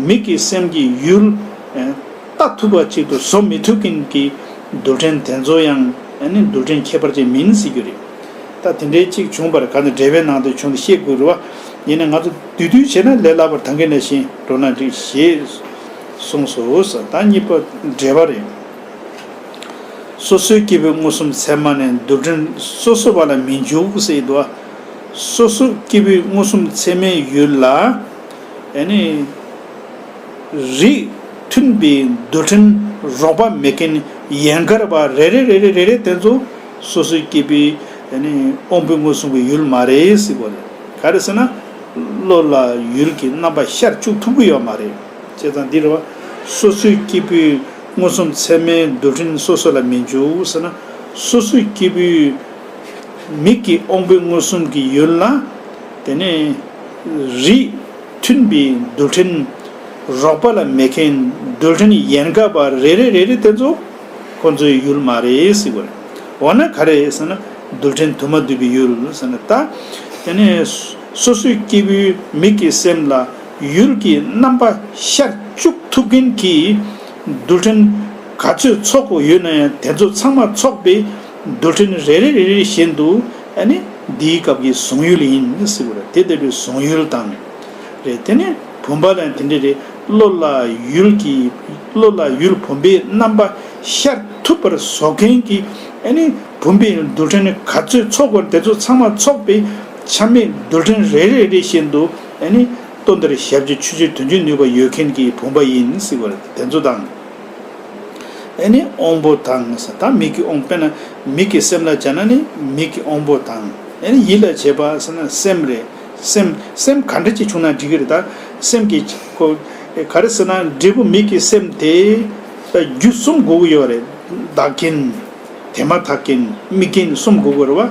མིག་གི་སེམས་ཀྱི་ཡུལ། ཨེ། ལྟ་ཐུབ་པ་ཅིག་ཏུ་བཟོ་མི་ཐུབ་མཁན་གྱི་རྡུལ་ཕྲན་དེ་ཚོ་ཡང་ཨ་ནི་རྡུལ་ཕྲན་ཁྱད་པར་ཅན་མིན་ཟེར་རྒྱུ་རེད། ད་དེ་འདྲའི་གཅིག་བྱུང་བར་ག་ནས་འགྲེལ་པའི་ནང་དུ་བྱུང་སྟེ་བཤད་དགོས་རེད་བ། ཡིན་ན་ང་ཚོ་བསྡུས་བསྡུས་བྱས་ན་ལས་སླ་བར་ད་གིན་ནང་བཞིན་འགྲོ་ན་འགྲིག་ཞེས་གསུངས་སོ། ད་གཉིས་པ་འགྲེལ་པ་རེད། སོ་སོའི་སྐྱེས་བུ་མངོན་སུམ་ཚད་མ་ནི་རྡུལ་ཕྲན་སོ་སོ་བ་ལ་མི་འཇུག་ཟེར་འདུག། སོ་སོ་སྐྱེས་བུ་མངོན་སུམ་ཚད་མའི་ཡུལ་ལ། ཨ་ནི། རིགས་མཐུན་པའི་རྡུལ་ཕྲན་རོགས་པ་མེད་མཁན་ཡན་གར་བ་རེ་རེ་རེ་རེ་རེ་རེ་དེ་ཚོ་སོ་སོའི་སྐྱེས་བུའི་ཨ་ནི་དབང་པོའི་མངོན་སུམ་གྱི་ཡུལ་མ་རེད་ཟེར་གོ་རེད། ག་རེ་ཟེར་ན། བློ་ལ་ཡུལ་གྱི་རྣམ་པ་ཤར་བཅུག་ཐུབ་ཀྱི་ཡོད་མ་རེད། བྱས་ཙང་འདི་རེད་བ། སོ་སོའི་སྐྱེས་བུའི་མངོན་སུམ་ཚད་མའི་རྡུལ་ཕྲན་སོ་སོ་ལ་མི་འཇུག་ཟེར་ན། སོ་སོའི་སྐྱེས་བུའི་མིག་གི་དབང་པོའི་མངོན་སུམ་གྱི་ཡུལ་ལ། དེ་ནས་རིགས་མཐུན་པའི་རྡུལ་ཕྲན་རོགས་པ་ལ་མེད་མཁན་རྡུལ་ཕྲན་ཡན་གར་བ་རེ་རེ་རེ་རེ་དེ་ཚོ་ཁོ་ཚོའི་ཡུལ་མ་རེད་ཟེར་བ་རེད། འོ་ན་ག་རེ་ཟེར་ན་རྡུལ་ཕྲན་དུ་མ་འདུས་པའི་ཡུལ་ཟེར་ན། ད་དེ་ནས་སོ་སོའི་སྐྱེས་བུའི་མིག་གི་སེམས་ལ་ཡུལ་གྱི་རྣམ་པ་ཤར་བཅུག་ཐུབ་མཁན་གྱི་རྡུལ་ཕྲན་ག་ཚོད་ཚོགས་དགོས་ཡོད་ན་ཡང་དེ་ཚོ་ཚང་མ་ཚོགས་པའི་རྡུལ་ཕྲན་རེ་རེ་རེ་རེ་བཞིན་དུ་ཨ་ནི་འདིའི་སྐབས་ཀྱི་གཟུང་ཡུལ་ཡིན་ཟེར་བ་རེད། དེ་ལྟ་བུའི་གཟུང་ཡུལ་དང་། རེད། དེ་ནས་བུམ་པ་ལ་དེ་འདྲ་རེད། བློ་ལ་ཡུལ་གྱི། བློ་ལ་ཡུལ་བུམ་པའི་རྣམ་པ་ཤར་ཐུབ་པར་བཟོ་མཁན་གྱི་ཨ་ནི་བུམ་པའི་རྡུལ་ཕྲན་ག་ཚོད་ཚོགས་དགོས་དེ་ཚོ་ཚང་མ་ཚོགས་པའི་ཆ་མེད་རྡུལ་ཕྲན་རེ་རེ་རེ་བཞིན་དུ་ཨ་ནི་ལྟོ་འདིར་ཞབས་ཀྱི་ཆུ་ཆུ་དོན་གྱི་ནུས་པ་ཡོད་མཁན་གྱི་བུམ་པ་ཡིན་ཟེར་བ་རེད། དེ་ཚོ་དང་། ཨེ་ནི་དབང་པོ་དང་ཟེར། ད་མིག་གི་དབང་། དཔེར་ན་མིག་གི་སེམས་ལ་སྦྱར་ན་ནི་མིག་གི་དབང་པོ་དང་། ཨེ་ནི་ཡིད་ལ་བྱེད་པ་ཟེར་ན་སེམས་རེད། སེམས། སེམས་ག་འདྲ་ཅིག་བྱུང་ན་འགྲིག་གི་རེད། ད་སེམས་ཀྱི་ཁོ་ག་རེ་ཟེར་ན་འབྲས་བུ་མིག་གི་སེམས་དེ་ད་རྒྱུ་གསུམ་དགོས་ཀྱི་ཡོད་རེད། བདག་རྐྱེན། དེ་མ་ཐག་རྐྱེན། དམིགས་རྐྱེན་གསུམ་དགོས་ཀྱི་རེད་བ།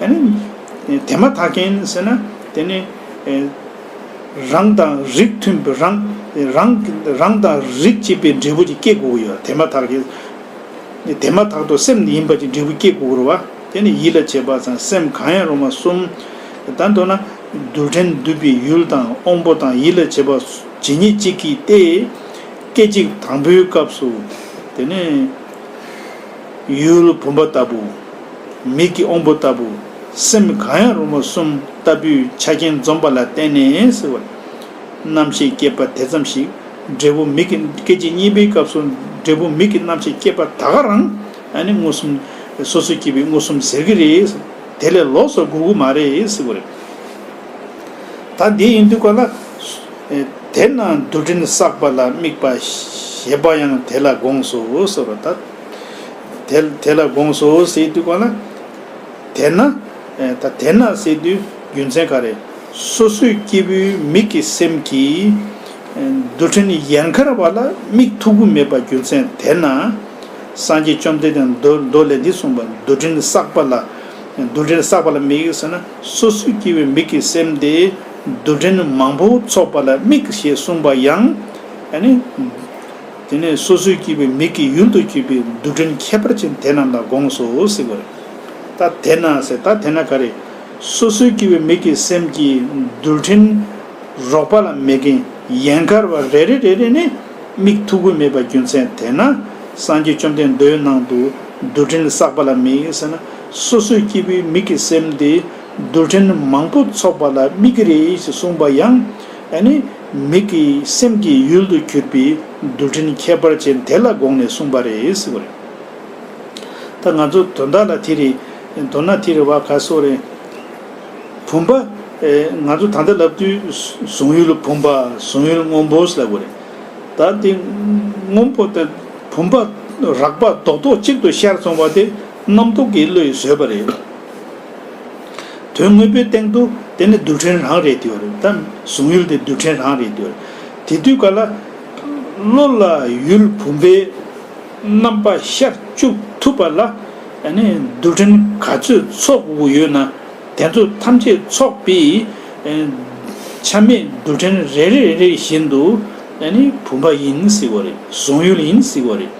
ཨེ་ནི་དེ་མ་ཐག་རྐྱེན་ཟེར་ན་དེ་ནི། རང་དང་རིགས་མཐུན་པའི་རང་། རང་། རང་དང་རིགས་གཅིག་པའི་འབྲས་བུ་ཅིག་སྐྱེ་དགོས་ཀྱི་ཡོད། དེ་མ་ཐག་གི། དེ་མ་ཐག་ཏུ་སེམས་ཡིན་པ་ཅིག་འབྲས་བུ་སྐྱེ་དགོས་ཀྱི་རེད་བ། དེ་ནི་ཡིད་ལ་བྱེད་པ་དང་སེམས་གང་ཡང་རུང་བ་གསུམ། ད་མདོར་ན་རྡུལ་ཕྲན་འདུས་པའི་ཡུལ་དང་དབང་པོ་དང་ཡིད་ལ་བྱེད་པ་ཇི་སྙེད་ཅིག་གིས་ཏེ། སྐད་ཅིག་དང་པོའི་སྐབས་སུ་དེ་ནི། ཡུལ་བུམ་པ་ལྟ་བུ། མིག་གི་དབང་པོ་ལྟ་བུ། སེམས་གང་ཡང་རུང་བ་གསུམ་ལྟ་བུའི་ཆ་རྐྱེན་འཛོམས་པ་ལ་བརྟེན་ནས་ཟེར་བ། རྣམ་ཤེས་སྐྱེས་པ་དེ་ཙམ་ཞིག་འབྲས་བུ་མིག་གི་སྐད་ཅིག་གཉིས་པའི་སྐབས་སུ་འབྲས་བུ་མིག་གི་རྣམ་ཤེས་སྐྱེས་པ་ད་ག་རང་ཨ་ནི་མངོན་སུམ་སོ་སོས་སྐྱེས་པའི་མངོན་སུམ་ཟེར་གྱི་རེད། དེ་ལས་ལོགས་སུ་དགོས་ཀྱི་མ་རེད་ཟེར་གྱི་རེད། ད་འདི་ཡིན་དུས་ག་ལ། དེས་ན་རྡུལ་ཕྲན་བསགས་པ་ལ་དམིགས་པ་ཞེས་པ་ཡང་དེ་ལ་དགོངས་སོ་ཟེར་བ་ད། དེ་དེ་ལ་དགོངས་སོ་ཟེར་དུས་ག་ལ། དེས་ན། ད་དེས་ན་ཟེར་དུས་རྒྱུ་མཚན་ག་རེ། སོ་སོའི་སྐྱེས་བུའི་མིག་གི་སེམས་ཀྱིས། རྡུལ་ཕྲན་ཡན་གར་བ་ལ་དམིགས་ཐུབ་ཀྱི་མེད་པ་རྒྱུ་མཚན་དེས་ན། སངས་རྒྱས་བཅོམ་ལྡན་འདས་མདོ་མདོ་ལས་འདི་གསུངས་པ་རྡུལ་ཕྲན་བསགས་པ་ལ། རྡུལ་ཕྲན་བསགས་པ་ལ་དམིགས་ཟེར་ན་སོ་སོའི་སྐྱེས་བུའི་མིག་གི་སེམས་དེ་རྡུལ་ཕྲན་མང་པོ་ཚོགས་པ་ལ་དམིགས་ཞེས་གསུངས་པ་ཡང་། ཨ་ནི། དེ་ནས་སོ་སོའི་སྐྱེས་བུའི་མིག་གི་ཡུལ་དུ་གྱུར་པའི་རྡུལ་ཕྲན་ཁྱད་པར་ཅན་དེ་རྣམས་ལ་དགོངས་སོ་ཟེར་བ་རེད། ད་དེས་ན་ཟེར་ད་དེས་ན་ག་རེ། སོ་སོའི་སྐྱེས་བུའི་མིག་གི་སེམས་ཀྱིས་རྡུལ་ཕྲན་རོགས་པ་ལ་དམིགས་མཁན་ཡན་གར་བ་རེ་རེ་རེ་རེ་ནས་དམིགས་ཐུབ་ཀྱི་མེད་པ་རྒྱུ་མཚན་དེས་ན་སངས་རྒྱས་བཅོམ་ལྡན་འདས་མདོའི་ནང་དུ་རྡུལ་ཕྲན་བསགས་པ་ལ་དམིགས་ཟེར་ན་སོ་སོའི་སྐྱེས་བུའི་མིག་གི་སེམས་དེ་རྡུལ་ཕྲན་མང་པོ་ཚོགས་པ་ལ་དམིགས་ཀྱི་རེད་ཞེས་གསུངས་པ་ཡང་ཨ་ནི། མིག་གི་སེམས་ཀྱི་ཡུལ་དུ་གྱུར་པའི་རྡུལ་ཕྲན་ཁྱད་པར་ཅན་དེ་ལ་དགོངས་ནས་གསུངས་པ་རེད་ཟེར་བ་རེད། ད་ང་ཚོ་དོན་དག་ལ་དེ་རེད། མདོར་ན་དེ་རེད་བ་ག་སོགས་རེད། བུམ་པ། ཨེ། ང་ཚོ་ད་ལྟ་ལབ་དུས་གཟུང་ཡུལ་བུམ་པ་གཟུང་ཡུལ་སྔོན་པོ་ཟེར་ལབ་དགོས་རེད། ད་དེ་སྔོན་པོ་དེ་བུམ་པ་རགས་པ་རྡོག་རྡོག་གཅིག་ཏུ་ཤར་སོང་བ་དེ་རྣམ་རྟོག་གི་བློས་བཟོས་པ་རེད། དོན་དངོས་པོའི་སྟེང་དུ་དེ་ནི་རྡུལ་ཕྲན་རང་རེད་དེ་བ་རེད་དམ། གཟུང་ཡུལ་དེ་རྡུལ་ཕྲན་རང་རེད་དེ་བ་རེད། དེ་དུས་ག་ལ། བློ་ལ་ཡུལ་བུམ་པའི་རྣམ་པ་ཤར་བཅུག་ཐུབ་པ་ལ། ཨ་ནི་རྡུལ་ཕྲན་ག་ཚོད་ཚོགས་དགོས་ཡོད་ན་དེ་ཚོ་ཐམས་ཅད་ཚོགས་པའི། ཨ། ཆ་མེད་རྡུལ་ཕྲན་རེ་རེ་རེ་རེ་བཞིན་དུ་ཨ་ནི་བུམ་པ་ཡིན་ཟེར་བ་རེད། གཟུང་ཡུལ་ཡིན་ཟེར་བ་རེད།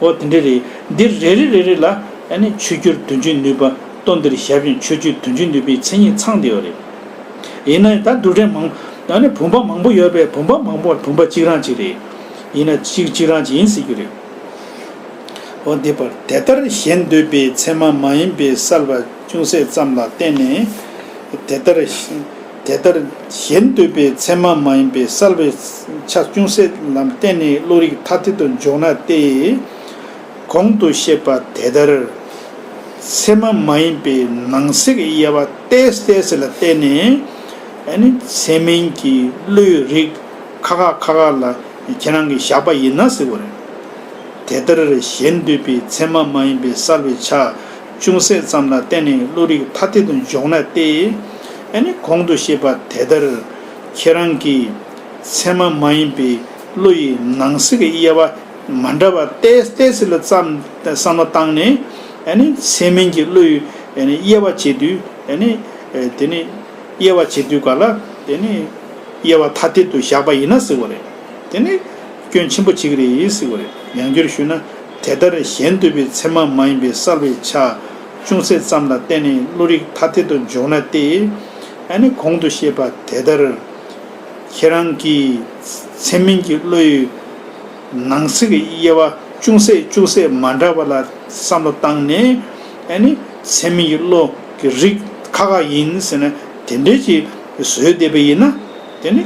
འོ་དེ་འདྲ་རེད། འདི་རེ་རེ་རེ་རེ་ལ་ཨ་ནི་ཆོས་བརྒྱུད་དོན་བརྒྱུད་ནུས་པ། ལྟོ་འདིར་ཞབས་ཀྱིས་ཆོས་བརྒྱུད་དོན་བརྒྱུད་ནུས་པའི་མཚན་ཉིད་ཚང་བསྡད་པ་རེད། ཡིན་ན་ད་རྡུལ་ཕྲན་མང་། ད་ནི་བུམ་པ་མང་པོ་ཡོད་པས་བུམ་པ་མང་པོ་བུམ་པ་གཅིག་རང་གཅིག་རེད། ཡིན་ན་གཅིག་གཅིག་རང་གཅིག་ཡིན་ཟེར་རྒྱུ་རེད། འོ་འདི་པར་དེ་ལྟར་ཞེན་འདོད་པའི་མཚན་མ་མ་ཡིན་པའི་བསལ་བ་ཅུང་ཟད་ཙམ་ལ་བརྟེན་ནས། དེ་ལྟར་དེ་ལྟར་ཞེན་འདོད་པའི་མཚན་མ་མ་ཡིན་པའི་བསལ་བའི་ཆ་ཅུང་ཟད་ལ་བརྟེན་ནས་བློ་རིག་ཐ་དད་དུ་འཇོག་ན་སྟེ། གོང་དུ་བཤད་པ་དེ་ལྟར། ཚད་མ་མ་ཡིན་པའི་ནང་གསེས་ཀྱི་དབྱེ་བ་ཏོག་ཙམ་ལ་བརྟེན་ནས། ཨ་ནི་ཚད་མིན་གྱི་བློའི་རིགས་ཁ་ཁ་ཁ་ཁ་ལ་ཁྱེད་རང་གིས་བཞག་པ་ཡིན་ན་ཟེར་བ་རེད། དེ་ལྟར་ཞེན་འདོད་པའི་ཚད་མ་མ་ཡིན་པའི་བསལ་བའི་ཆ་ཅུང་ཟད་ཙམ་ལ་བརྟེན་ནས་བློ་རིགས་ཐ་དད་དུ་འཇོག་ན་སྟེ། ཨ་ནི་གོང་དུ་བཤད་པ་དེ་ལྟར་ཁྱེད་རང་གིས་ཚད་མ་མ་ཡིན་པའི་བློ་ཡི་ནང་གསེས་ཀྱི་དབྱེ་བ་མ་འདྲ་བ་ཏོག་ཙམ་ལ་ཙམ་བསམ་བློ་བཏང་ནས། ཨ་ནི་ཚད་མིན་གྱི་བློ་ཡི་ཨ་ནི་དབྱེ་བ་བྱེད་དུས་ཨ་ནི་དེ་ནི་དབྱེ་བ་བྱེད་དུས་ག་ལ་དེ་ནི་དབྱེ་བ་ཐ་དད་དུ་བཞག་པ་ཡིན་ན་ཟེར་བ་རེད། དེ་ནི་སྐྱོན་ཆེན་པོ་བྱེད་ཀྱི་རེད་ཟེར་བ་རེད། ཡང་བསྐྱར་ཞུས་ན། དེ་ལྟར་ཞེན་འདོད་པའི་ཚད་མ་མ་ཡིན་པའི་བསལ་བའི་ཆ་ཅུང་ཟད་ཙམ་ལ་བརྟེན་ནས་བློ་རིགས་ཐ་དད་དུ་འཇོག་ན་སྟེ། ཨ་ནི་གོང་དུ་བཤད་པ་དེ་ལྟར། ཁྱེད་རང་གིས་ཚད་མིན་གྱི་བློ་ཡི་ནང་གསེས་ཀྱི་དབྱེ་བ་ཅུང་ཟད་ཅུང་ཟད་མ་འདྲ་བ་ལ་བསམ་བློ་བཏང་ནས། ཨ་ནི་ཚད་མིན་གྱི་བློ་གི་རིགས་ཁ་ཁ་ཡིན་ཟེར་ན་དེ་འདྲའི་ཅིག་བཟོས་བསྡད་པ་ཡིན་ན། དེ་ནི་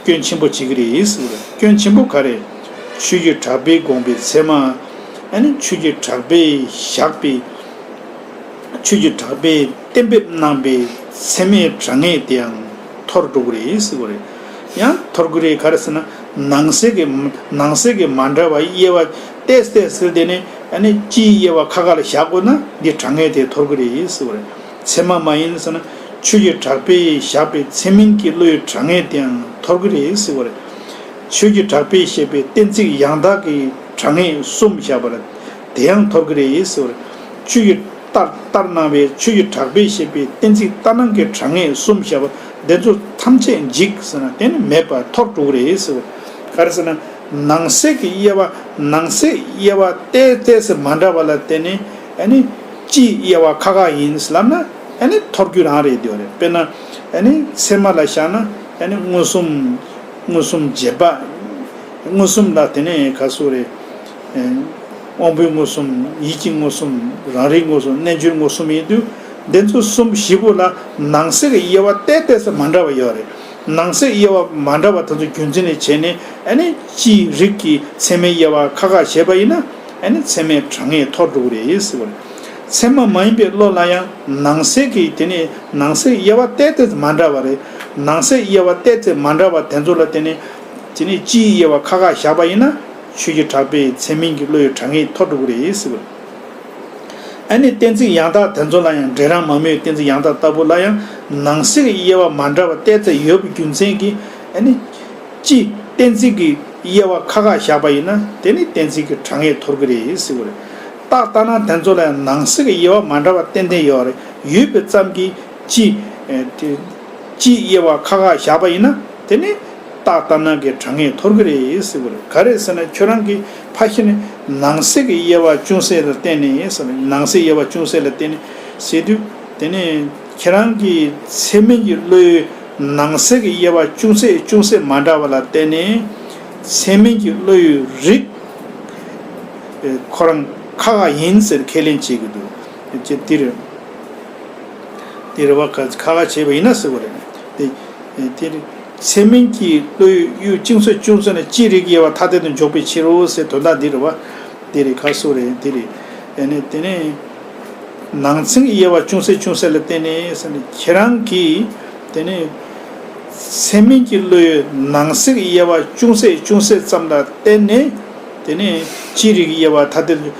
སྐྱོན་ཆེན་པོ་བྱེད་ཀྱི་རེད་ཟེར་བ་རེད། སྐྱོན་ཆེན་པོ་ག་རེ། ཆོས་ཀྱི་གྲགས་པས་དགོངས་པའི་ཚད་མ། ཨ་ནི་ཆོས་ཀྱི་གྲགས་པས་བཞག་པའི། ཆོས་ཀྱི་གྲགས་པས་གཏན་འབེབས་གནང་པའི་ཚད་མའི་གྲངས་ངེས་དེའང་འཐོར་འགྲོ་གི་རེད་ཟེར་བ་རེད། ཡང་འཐོར་གི་རེད་ག་རེ་ཟེར་ན། ནང་གསེས་ཀྱི་ནང་གསེས་ཀྱི་མ་འདྲ་བ་དབྱེ་བ་ཏོག་ཙམ་ཟེར་དེ་ནི་ཨ་ནི་སྤྱིའི་དབྱེ་བ་ཁ་ཁ་ལ་བཞག་དགོས་ན་འདི་གྲངས་ངེས་དེ་འཐོར་གི་རེད་ཟེར་བ་རེད། ཚད་མ་མ་ཡིན་ཟེར་ན་ཆོས་ཀྱི་གྲགས་པས་བཞག་པའི་ཚད་མིན་གྱི་བློའི་གྲངས་ངེས་དེའང་འཐོར་གི་རེད་ཟེར་བ་རེད། ཆོས་ཀྱི་གྲགས་པས་བཤད་པའི་གཏན་ཚིགས་ཡང་དག་གི་གྲངས་ངེས་གསུམ་བཞག་པ་ལ་དེ་ཡང་འཐོར་གི་རེད་ཟེར་བ་རེད། ཆོས་ཀྱི་ལྟར་ལྟར་སྣང་བའི་ཆོས་ཀྱི་གྲགས་པས་བཤད་པའི་གཏན་ཚིགས་ལྟར་སྣང་གི་གྲངས་ངེས་གསུམ་བཞག་པ་འདི་ཚོ་ཐམས་ཅད་འཇིག་ཟེར་ན་དེ་ནི་མེད་པར་འཐོར་འགྲོ་གི་རེད་ཟེར་བ་རེད། ག་རེ་ཟེར་ན། ནང་གསེས་ཀྱི་དབྱེ་བ་ནང་གསེས་དབྱེ་བ་ཏོག་ཙམ་མ་འདྲ་བ་ལ་བརྟེན་ནས་ཨ་ནི་སྤྱིའི་དབྱེ་བ་ཁ་ཁ་ཡིན་ལབ་ན་ཨ་ནི་འཐོར་རྒྱུ་རང་རེད་དེ་བ་རེད། དཔེར་ན་ཨ་ནི་ཚད་མ་ལ་བཞག་ན་ཨ་ནི་མངོན་སུམ་མངོན་སུམ་རྗེས་དཔག་མངོན་སུམ་ལ་དེ་ནས་ག་སུ་རེད། དབང་པོའི་མངོན་སུམ་ཡིད་ཀྱི་མངོན་སུམ་རང་རིག་མངོན་སུམ་རྣལ་འབྱོར་མངོན་སུམ་ཡིན་དུས་འདི་ཚོ་གསུམ་བཞི་པོ་ལ་ནང་གསེས་ཀྱི་དབྱེ་བ་ཏོག་ཙམ་མ་འདྲ་བ་ཡོད་རེད། ནང་གསེས་དབྱེ་བ་མ་འདྲ་བ་དེ་ཚོ་རྒྱུ་མཚན་ལས་བྱས་ནས་ཨ་ནི་སྤྱིའི་རིགས་ཀྱི་ཚད་མའི་དབྱེ་བ་ཁ་ཁ་བྱས་པ་ཡིན་ན་ཨ་ནི་ཚད་མའི་གྲངས་ངེས་འཐོར་འགྲོ་གི་རེད་ཟེར་བ་རེད། ཚད་མ་མ་ཡིན་པའི་བློ་ལ་ཡང་ནང་གསེས་ཀྱི་དེ་ནི་ནང་གསེས་དབྱེ་བ་ཏོག་ཙམ་མ་འདྲ་བ་རེད། ནང་གསེས་དབྱེ་བ་ཏོག་ཙམ་མ་འདྲ་བ་དེ་ཚོ་ལ་བརྟེན་ནས་དེ་ནི་སྤྱིའི་དབྱེ་བ་ཁ་ཁ་བཞག་པ་ཡིན་ན་ཆོས་ཀྱི་གྲགས་པས་ཚད་མིན་གྱི་བློའི་གྲངས་ངེས་འཐོར་འགྲོ་གི་རེད་ཟེར་བ་རེད། ཨ་ནི་གཏན་ཚིགས་ཡང་དག་དེ་ཚོ་ལ་ཡང་འབྲས་རང་མ་སྨོས་གཏན་ཚིགས་ཡང་དག་ལྟ་བུ་ལ་ཡང་ནང་གསེས་ཀྱི་དབྱེ་བ་མ་འདྲ་བ་ཏོག་ཙམ་ཡོད་པའི་རྒྱུ་མཚན་གྱིས་ཨ་ནི་སྤྱི་གཏན་ཚིགས་ཀྱི་དབྱེ་བ་ཁ་ཁ་བཞག་པ་ཡིན་ན་དེ་ནི་གཏན་ཚིགས་ཀྱི་གྲངས་ངེས་འཐོར་གྱི་རེད་ཟེར་བ་རེད། རྟགས་ལྟར་སྣང་དེ་ཚོ་ལ་ཡང་ནང་གསེས་ཀྱི་དབྱེ་བ་མ་འདྲ་བ་ཏན་ཏན་ཡོད་རེད། ཡོད་པའི་ཙམ་གྱིས་སྤྱི་ཨེ་དེ་སྤྱིའི་དབྱེ་བ་ཁ་ཁ་བཞག་པ་ཡིན་ན་དེ་ནི་རྟགས་ལྟར་སྣང་གི་གྲངས་ངེས་འཐོར་གྱི་རེད་ཟེར་བ་རེད། ག་རེ་ཟེར་ན་ཁྱོད་རང་གི་ཕ་གི་ནི་ནང་གསེས་ཀྱི་དབྱེ་བ་ཅུང་ཟད་ལ་བརྟེན་ནས་ཟེར་ནས་ནང་གསེས་དབྱེ་བ་ཅུང་ཟད་ལ་བརྟེན་ནས་ཟེར་དུས་དེ་ནི་ཁྱེད་རང་གི་ཚད་མིན་གྱི་བློའི་ནང་གསེས་ཀྱི་དབྱེ་བ་ཅུང་ཟད་ཅུང་ཟད་མ་འདྲ་བ་ལ་བརྟེན་ནས་ཚད་མིན་གྱི་བློ་ཡི་རིགས་ཁོ་རང་ཁ་ཁ་ཡིན་ཟེར་ཁས་ལེན་བྱེད་ཀྱི་འདུག་ཅེས་འདིར། དེ་རེད་བ། ཁ་ཁ་བྱས་པ་ཡིན་ན་ཟེར་བ་རེད། དེ་དེ་རེད། ཚད་མིན་གྱི་བློའི་དབྱེ་བ་ཅུང་ཟད་ཅུང་ཟད་ནི་སྤྱིའི་རིགས་དབྱེ་བ་ཐ་དད་དུ་འཇོག་པའི་ཕྱིར་རོ་ཟེར་དོན་དག་འདི་རེད་བ། དེ་རེད། ཁ་སོ་རེད། དེ་རེད། ཨ་ནི་དེ་ནས་ནང་ཚན་དབྱེ་བ་ཅུང་ཟད་ཅུང་ཟད་ལ་བརྟེན་ནས་ཟེར་ནས་ཁྱེད་རང་གིས་དེ་ནས་ཚད་མིན་གྱི་བློའི་ནང་གསེས་དབྱེ་བ་ཅུང་ཟད་ཅུང་ཟད་ཙམ་ལ་བརྟེན་ནས་དེ་ནས་སྤྱིའི་རིགས་དབྱེ་བ་ཐ་དད་དུ།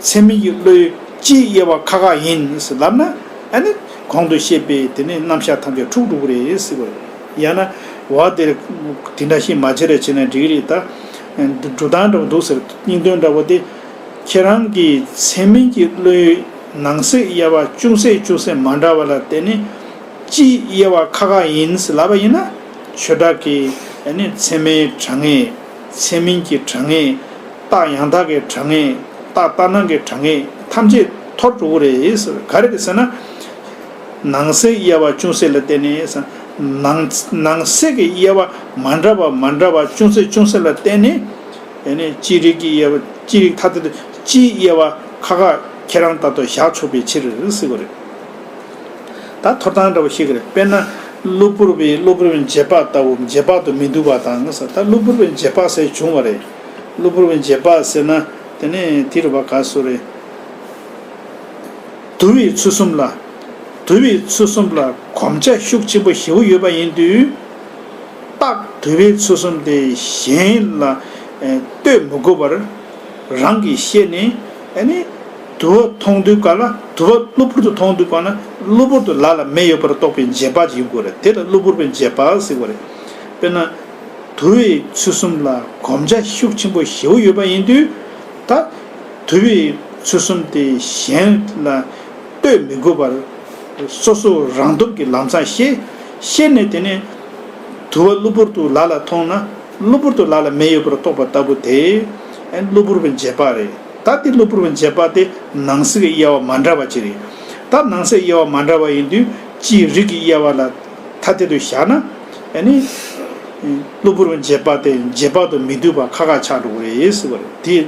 ཚད་མིན་གྱི་བློའི་སྤྱིའི་དབྱེ་བ་ཁ་ཁ་ཡིན་ཟེར་ལབ་ན་ཨ་ནི་གོང་དུ་བཤད་པའི་དེ་ནི་རྣམ་གཞག་ཐམས་ཅད་འཁྲུག་འགྲོ་གི་རེད་ཟེར་བ་རེད། ཡང་ན་བ་དེར་དེ་འདྲ་ཞིག་མ་བྱས་ར་བྱས་ན་འགྲིག་གི་རེད། ད་འགྲོ་སྟངས་འདྲ་བོ་འདུག་ཟེར། སྙིང་དོན་འདྲ་བོ་དེ་ཁྱེད་རང་གི་ཚད་མིན་གྱི་བློའི་ནང་གསེས་དབྱེ་བ་ཅུང་ཟད་ཅུང་ཟད་མ་འདྲ་བ་ལ་བརྟེན་ནས་སྤྱིའི་དབྱེ་བ་ཁ་ཁ་ཡིན་ཟེར་ལབ་པ་ཡིན་ན་ཆོས་གྲགས་ཀྱིས་ཨ་ནི་ཚད་མའི་གྲངས་ངེས། ཚད་མིན་གྱི་གྲངས་ངེས། རྟགས་ཡང་དག་གི་གྲངས་ངེས། རྟགས་ལྟར་སྣང་གི་གྲངས་ངེས་ཐམས་ཅད་འཐོར་འགྲོ་གི་རེད་ཟེར། ག་རེ་རེད་ཟེར་ན། ནང་གསེས་དབྱེ་བ་ཅུང་ཟད་ལ་བརྟེན་ནས་ཟེར། ནང་ནང་གསེས་ཀྱི་དབྱེ་བ་མ་འདྲ་བ་མ་འདྲ་བ་ཅུང་ཟད་ཅུང་ཟད་ལ་བརྟེན་ནས། ཨ་ནི་སྤྱིའི་རིགས་ཀྱི་དབྱེ་བ་སྤྱིའི་རིགས་ཐ་དད་དུ་སྤྱིའི་དབྱེ་བ་ཁ་ཁ་ཁྱེད་རང་ལྟར་དུ་བཞག་ཆོག་པའི་ཕྱིར་ཟེར་བ་རེད། ད་འཐོར་སྟངས་འདྲ་བོ་ཤེས་ཀྱི་རེད། དཔེར་ན་གློ་བུར་བའི་གློ་བུར་བའི་རྗེས་དཔག་ལྟ་བུ་རྗེས་དཔག་ཏུ་མི་འདུག་པ་དང་ཟེར། ད་གློ་བུར་བའི་རྗེས་དཔག་ཟེར་བྱུང་བ་རེད། གློ་བུར་བའི་རྗེས་དཔག་ཟེར་ན་དེ་ནས་དེ་རུ་བ་ག་སོ་རེད། དུ་བའི་ཚུལ་གསུམ་ལ། དུ་བའི་ཚུལ་གསུམ་ལ་གོམས་ཆ་ཤུགས་ཆེན་པོ་ཞེ་པོ་ཡོད་པ་ཡིན་དུས། རྟགས་དུ་བའི་ཚུལ་གསུམ་དེ་གཞན་ལ་ཨེ་ལྟོས་མི་དགོས་པར་རང་གིས་ཤེས་ནས་ཨ་ནི་དུ་བ་མཐོང་དུས་ག་ལ་དུ་བ་གློ་བུར་དུ་མཐོང་དུས་ག་ན་གློ་བུར་དུ་ལ་ལ་མེ་ཡོད་པར་རྟོགས་པའི་རྗེས་དཔག་ཅིག་ཡོང་དགོས་རེད། དེ་ལ་གློ་བུར་བའི་རྗེས་དཔག་ཟེར་བ་རེད། དཔེར་ན། དུ་བའི་ཚུལ་གསུམ་ལ་གོམས་ཆ་ཤུགས་ཆེན་པོ་ཞེ་པོ་ཡོད་པ་ཡིན་དུས། ད་དུ་བའི་ཚུལ་གསུམ་དེ་གཞན་ལ་ལྟོས་མི་དགོས་པར་སོ་སོ་རང་སྟོབས་ཀྱིས་ལམ་སང་ཤེས། ཤེས་ནས་དེ་ནས་དུ་བ་གློ་བུར་དུ་ལ་ལ་མཐོང་ན་གློ་བུར་དུ་ལ་ལ་མེ་ཡོད་པར་རྟོགས་པ་ལྟ་བུ་དེ་ཨ་ནི་གློ་བུར་བའི་རྗེས་དཔག་རེད། ད་དེ་གློ་བུར་བའི་རྗེས་དཔག་དེ་ནང་གསེས་ཀྱི་དབྱེ་བ་མ་འདྲ་བ་ཅིག་རེད། ད་ནང་གསེས་དབྱེ་བ་མ་འདྲ་བ་ཡིན་དུས་སྤྱིའི་རིགས་ཀྱི་དབྱེ་བ་ལ་ཐ་དད་དུ་བཞག་ན། ཨ་ནི། གློ་བུར་བའི་རྗེས་དཔག་དེ་རྗེས་དཔག་ཏུ་མི་འདུས་པ་ཁ་ཁ་ཆགས་འགྲོ་གི་རེད་ཟེར་བ་རེད། དེ།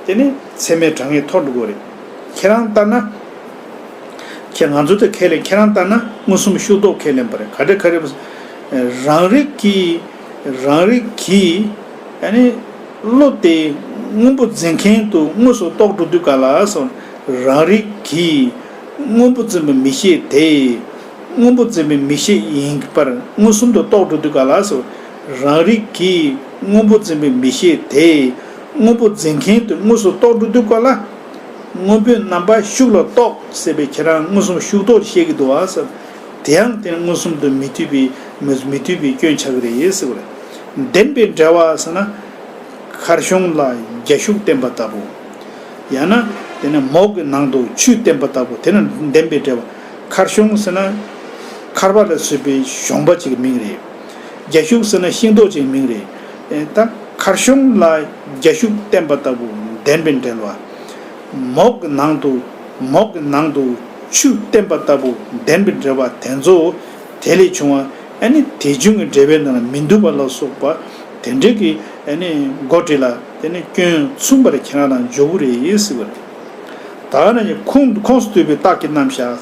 དེ་ནི་ཚད་མའི་གྲངས་ངེས་འཐོར་འགྲོ་གི་རེད། ཁྱེད་རང་ལྟར་ན། ཁྱེད་ང་ཚོ་དེ་ཁས་ལེན། ཁྱེད་རང་ལྟར་ན་མངོན་སུམ་ཤུགས་རྟོགས་ཁས་ལེན་པ་རེད། ག་འདྲ་ག་རེ། རང་རིག་གིས། རང་རིག་གིས། ཨ་ནི། བློ་དེ་སྔོན་པོ་འཛིན་མཁན་དུ་དངོས་སུ་རྟོགས་འགྲོ་དུས་ག་ལ་སོང་། རང་རིག་གིས་སྔོན་པོ་འཛིན་པའི་མིག་ཤེས་དེ། སྔོན་པོ་འཛིན་པའི་མིག་ཤེས་ཡིན་པར་མངོན་སུམ་དུ་རྟོགས་འགྲོ་དུས་ག་ལ་སོང་། རང་རིག་གིས་སྔོན་པོ་འཛིན་པའི་མིག་ཤེས་དེ་སྔོན་པོ་འཛིན་མཁན་དུ་དངོས་སུ་རྟོགས་འགྲོ་དུས་ག་ལ། སྔོན་པོའི་རྣམ་པ་ཤུགས་ལ་རྟོགས་ཟེར་བའི་ཁྱེད་རང་མངོན་སུམ་ཤུགས་རྟོགས་བཤད་ཀྱི་འདུག་བ་ཟེར། དེ་ཡང་དེ་མངོན་སུམ་དུ་མི་འདུས་པའི་མི་མི་འདུས་པའི་སྐྱོན་ཆགས་ཀྱི་རེད་ཟེར་བ་རེད། ལྡན་པའི་འབྲེལ་བ་ཟེར་ན། མཁར་གཞོང་ལ་རྒྱ་ཤུག་བསྟན་པ་ལྟ་བུ། ཡང་ན་དེ་ནི་མོག་གི་ནང་དུ་ཆུ་བསྟན་པ་ལྟ་བུ་དེ་ནི་ལྡན་པའི་འབྲེལ་བ། མཁར་གཞོང་ཟེར་ན། མཁར་བ་ལ་བཟོས་པའི་གཞོང་པ་ཅིག་གི་མིང་རེད། རྒྱ་ཤུག་ཟེར་ན་ཤིང་ཏོག་ཅིག་གི་མིང་རེད། ཨེ་ད་མཁར་གཞོང་ལ་རྒྱ་ཤུག་བསྟན་པ་ལྟ་བུ་ལྡན་པའི་འབྲེལ་བ། མོག་གི་ནང་དུ་མོག་གི་ནང་དུ་ཆུ་བསྟན་པ་ལྟ་བུ་ལྡན་པའི་འབྲེལ་བ་དེ་ཚོ། དེ་ལས་བྱུང་བ་ཨ་ནི་དེ་བྱུང་གི་འབྲེལ་བའི་ནང་ལ་མི་འདུས་པ་ལ་སོགས་པ་དེ་འདྲའི་གི་ཨ་ནི་མགོ་འདྲི་ལ་དེ་ནི་སྐྱོན་མཚུངས་པར་ཁྱེད་རང་ལ་འཇོག་གི་རེད་ཟེར་བ་རེད། ད་ནི་ཁོང་ཁོངས་སུ་འདུས་པའི་རྟགས་ཀྱི་རྣམ་གཞག།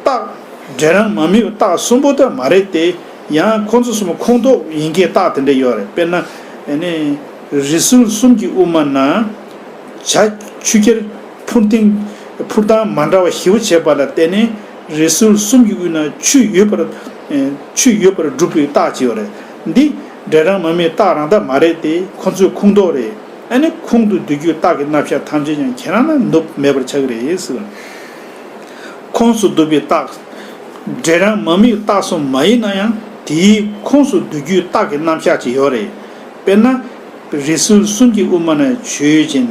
རྟགས་འབྲས་རང་མ་དམིགས་པའི་རྟགས་གསུམ་པོ་དེ་མ་རེད་དེ། ཡང་ཁོང་ཚོ་གསུམ་ཁོངས་གཏོགས་ཡིན་གྱི་རྟགས་དེ་འདྲ་ཡོད་རེད། དཔེར་ན་ཨ་ནི་རི་སུལ་གསུམ་གྱི་དབུ་མ་ན་བྱ་ཆུ་ཁྱེར་འཕུར་ལྡིང་འཕུར་ལྡང་མ་འདྲ་བ་ཞེ་པོ་བྱས་པ་ལ་བརྟེན་ནས་རི་སུལ་གསུམ་གྱི་དབུས་ན་ཆུ་ཡོད་པར་ཆུ་ཡོད་པར་སྒྲུབ་པའི་རྟགས་ཅིག་ཡོད་རེད། འདི་འབྲས་རང་མ་དམིགས་རྟགས་རང་ལྟར་མ་རེད་དེ། ཁོང་ཚོའི་ཁོངས་གཏོགས་རེད། ཨ་ནི་ཁོངས་སུ་བསྡུ་རྒྱུའི་རྟགས་ཀྱི་རྣམ་གཞག་ཐམས་ཅད་ཀྱང་ཁྱེད་རང་ལ་ནུབ་མེད་པར་ཆགས་ཀྱི་རེད་ཟེར་བ། ཁོངས་སུ་བསྡུ་བའི་རྟགས། འབྲས་རང་མ་དམིགས་རྟགས་གསུམ་མ་ཡིན་ན་ཡང་དེའི་ཁོངས་སུ་བསྡུ་རྒྱུའི་རྟགས་ཀྱི་རྣམ་གཞག་ཅིག་ཡོད་རེད། དཔེར་ན། རི་སུལ་གསུམ་གྱི་དབུ་མ་ན་ཆོས་ཅན།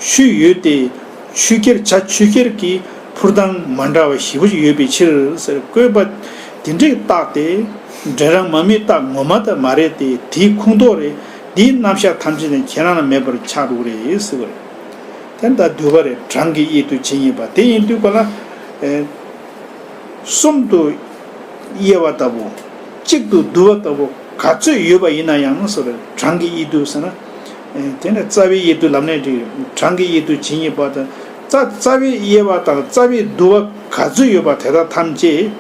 ཆུ་ཡོད་དེ། ཆུ་ཁྱེར་བྱ་ཆུ་ཁྱེར་གྱི་འཕུར་ལྡང་མ་འདྲ་བ་ཞེ་པོ་ཅིག་ཡོད་པའི་ཕྱིར་ཟེར། བཀོད་པ་དེ་འདྲའི་རྟགས་དེ་འབྲས་རང་མ་དམིགས་རྟགས་ངོ་མ་དེ་མ་རེད་དེ། དེའི་ཁོངས་གཏོགས་རེད། དེའི་རྣམ་གཞག་ཐམས་ཅད་ནི་ཁྱེད་རང་ལ་མེད་པར་ཆགས་འགྲོ་གི་རེད་ཟེར་བ་རེད། དེ་ལྟར་བསྡུས་པ་རེད། གྲངས་ཀྱི་དབྱེ་དུ་ཇི་སྙེད་པ། དེ་ཡིན་དུས་ག་ལ། ཨེ། གསུམ་དུ་དབྱེ་བ་ལྟ་བུ། གཅིག་ཏུ་བསྡུ་བ་ལྟ་བུ་ག་ཚོད་ཡོད་པ་ཡིན་ན་ཡང་ཟེར། གྲངས་ཀྱི་དབྱེ་དུ་ཟེར་ན། ཨེ། དེ་ནི་རྩ་བའི་དབྱེ་དུ་ལབ་ནའི་འགྲིག། གྲངས་ཀྱི་དབྱེ་དུ་ཇི་སྙེད་པ་དང་། རྩ་རྩ་བའི་དབྱེ་བ་དང་རྩ་བའི་བསྡུ་བ་ག་ཚོད་ཡོད་པ་དེ་དག་ཐམས་ཅད་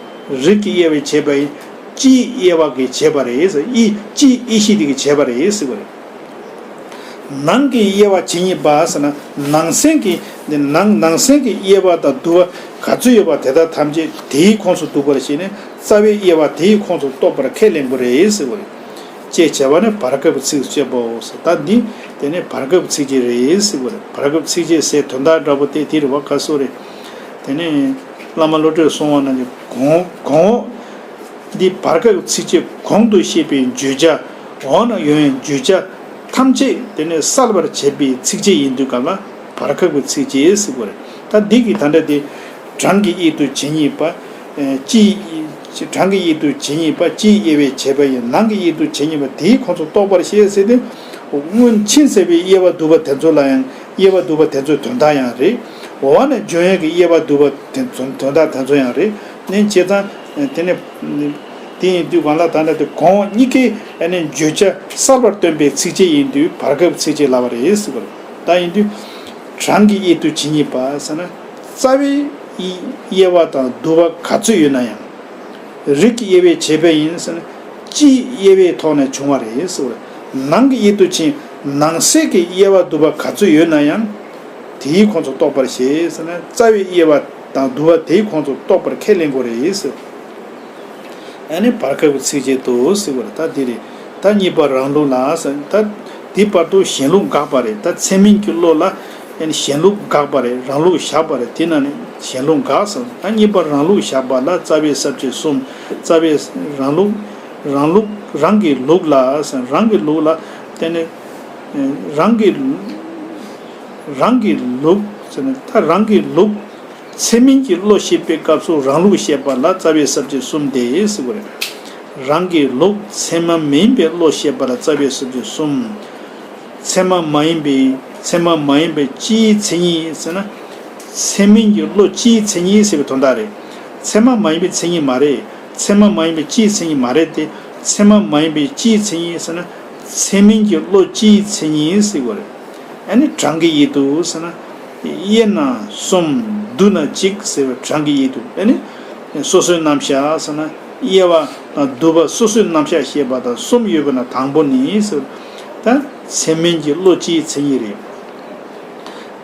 རིགས་ཀྱི་དབྱེ་བས་བྱས་པ་ཡིན། སྤྱིའི་དབྱེ་བ་གིས་བྱས་པ་རེད་ཟེར། དབྱེ་སྤྱིའི་དབྱེ་གཞི་དེ་གིས་བྱས་པ་རེད་ཟེར་བ་རེད། ནང་གི་དབྱེ་བ་ཇི་སྙེད་པ་ཟེར་ན། ནང་གསེས་ཀྱི་ནང་ནང་གསེས་ཀྱི་དབྱེ་བ་དང་བསྡུ་བ་ག་ཚོད་ཡོད་པ་དེ་དག་ཐམས་ཅད་དེའི་ཁོངས་སུ་འདུ་བར་བྱས་ནས་རྩ་བའི་དབྱེ་བ་དེའི་ཁོངས་སུ་གཏོགས་པར་ཁས་ལེན་དགོས་རེད་ཟེར་བ་རེད། ཅེས་བྱ་བ་ནི་བར་སྐབས་ཚིགས་བཅད་པའོ་ཟེར། ད་འདི་དེ་ནི་བར་སྐབས་ཚིགས་བཅད་རེད་ཟེར་བ་རེད། བར་སྐབས་ཚིགས་བཅད་ཟེར་དོན་དག་འདྲ་པོ་དེ་དེ་རེད་བ། ག་སོ་རེད། དེ་ནས་བླ་མ་བློ་གྲོས་གསུང་བ་ན་གོང་གོང་འོག་འདི་བར་སྐབས་ཚིགས་བཅད་གོང་དུ་བཤད་པའི་བརྗོད་བྱ། འོག་ན་ཡོང་བའི་བརྗོད་བྱ་ཐམས་ཅད་དེ་ནས་གསལ་བར་བྱེད་པའི་ཚིགས་བཅད་ཡིན་དུས་སྐབས་ལ་བར་སྐབས་ཀྱི་ཚིགས་བཅད་ཟེར་དགོས་རེད། ད་འདི་གི་ད་ལྟ་དེ་གྲངས་ཀྱི་དབྱེ་དུ་ཇི་སྙེད་པ། ཨེ། སྤྱིའི་གྲངས་ཀྱི་དབྱེ་དུ་ཇི་སྙེད་པ། སྤྱིའི་དབྱེ་བས་བྱས་པ་ཡིན། ནང་གི་དབྱེ་དུ་ཇི་སྙེད་པ། དེའི་ཁོངས་སུ་གཏོགས་པར་བཤད་ཟེར་ཏེ། སྔོན་ཕྱིན་ཟེར་བའི་དབྱེ་བ་བསྡུ་བ་དེ་ཚོ་ལ་ཡང་དབྱེ་བ་བསྡུ་བ་དེ་ཚོའི་དོན་དག་ཡང་རེད། འོག་ནས་འཇོན་ཡོན་གྱི་དབྱེ་བ་བསྡུ་བ་དེ་ཚོ་དོན་དག་དེ་ཚོ་ཡང་རེད། ནས་བྱས་ཙང་དེ་ནས་དེ་ཡིན་དུས་གང་ལ་ད་ལྟ་དེ་གོང་འོག་གཉིས་ཀའི་ཨ་ནི་བརྗོད་བྱ་གསལ་བར་སྟོན་པའི་ཚིགས་བཅད་ཡིན་དུས་བར་སྐབས་ཚིགས་བཅད་ལབ་པ་རེད་ཟེར་བ་རེད། ད་ཡིན་དུས་གྲངས་ཀྱི་དབྱེ་དུ་ཇི་སྙེད་པ་ཟེར་ན། རྩ་བའི་དབྱེ་བ་དང་བསྡུ་བ་ག་ཚོད་ཡོད་ན་ཡང་། རིགས་ཀྱི་དབྱེ་བས་བྱས་པ་ཡིན་ཟེར་ན། སྤྱིའི་དབྱེ་བའི་ཐོག་ནས་བྱུང་བ་རེད་ཟེར་བ་རེད། ནང་གི་དབྱེ་དུ་ཕྱིན། ནང་གསེས་ཀྱི་དབྱེ་བ་བསྡུ་བ་ག་ཚོད་ཡོད་ན་ཡང་། དེའི་ཁོངས་སུ་གཏོགས་པར་བྱེད་ཟེར་ན། རྩ་བའི་དབྱེ་བ་དང་བསྡུ་བ་དེའི་ཁོངས་སུ་གཏོགས་པར་ཁས་ལེན་དགོས་རེད་ཟེར། ཨ་ནི་བར་སྐབས་ཀྱི་ཚིགས་བཅད་དུ་ཟེར་བ་རེད། ད་འདི་རེད། ད་གཉིས་པ་རང་ལུགས་ལ་ཟེར། ད་འདི་བར་དུ་གཞན་ལུགས་དགག་པ་རེད། ད་ཚད་མིན་གྱི་བློ་ལ་ཨ་ནི་གཞན་ལུགས་དགག་པ་རེད། རང་ལུགས་བཞག་པ་རེད། དེ་ན་ནི་གཞན་ལུགས་དགག་ཟེར། ད་གཉིས་པ་རང་ལུགས་བཞག་པ་ལ་རྩ་བའི་ས་བཅད་གསུམ། རྩ་བའི་རང་ལུགས་རང་ལུགས་རང་གི་ལུགས་ལ་ཟེར། རང་གི་ལུགས་ལ་དེ་ནི་རང་གི་རང་གི་ལུགས་ཟེར་ན། ད་རང་གི་ལུགས་ཚད་མིན་གྱི་བློ་བཤད་པའི་སྐབས་སུ་རང་ལུགས་བཤད་པ་ལ་རྩ་བའི་ས་བཅད་གསུམ་སྟེ་ཟེར་བ་རེད། རང་གི་ལུགས་ཚད་མ་མིན་པའི་བློ་བཤད་པ་ལ་རྩ་བའི་ས་བཅད་གསུམ། ཚད་མ་མ་ཡིན་པའི་ཚད་མ་མ་ཡིན་པའི་སྤྱིའི་མཚན་ཉིད་ཟེར་ན། ཚད་མིན་གྱི་བློ་སྤྱིའི་མཚན་ཉིད་ཟེར་བའི་དོན་དག་རེད། ཚད་མ་མ་ཡིན་པའི་མཚན་ཉིད་མ་རེད། ཚད་མ་མ་ཡིན་པའི་སྤྱིའི་མཚན་ཉིད་མ་རེད་དེ། ཚད་མ་མ་ཡིན་པའི་སྤྱིའི་མཚན་ཉིད་ཟེར་ན། ཚད་མིན་གྱི་བློ་སྤྱིའི་མཚན་ཉིད་ཟེར་བ་རེད། ཨ་ནི་གྲངས་ཀྱི་དབྱེ་དུ་ཟེར་ན། དབྱེ་ན་གསུམ། བསྡུ་ན་གཅིག་ཟེར་བའི་གྲངས་ཀྱི་དབྱེ་དུ། ཨ་ནི་སོ་སོའི་རྣམ་གཞག་ཟེར་ན། དབྱེ་བ་དང་བསྡུ་བ་སོ་སོའི་རྣམ་གཞག་བཤད་པ་དང་གསུམ་ཡོད་པ་ན་དང་པོ་ནི་ཟེར། ད་ཚད་མིན་གྱི་བློ་སྤྱིའི་མཚན་ཉིད་རེད།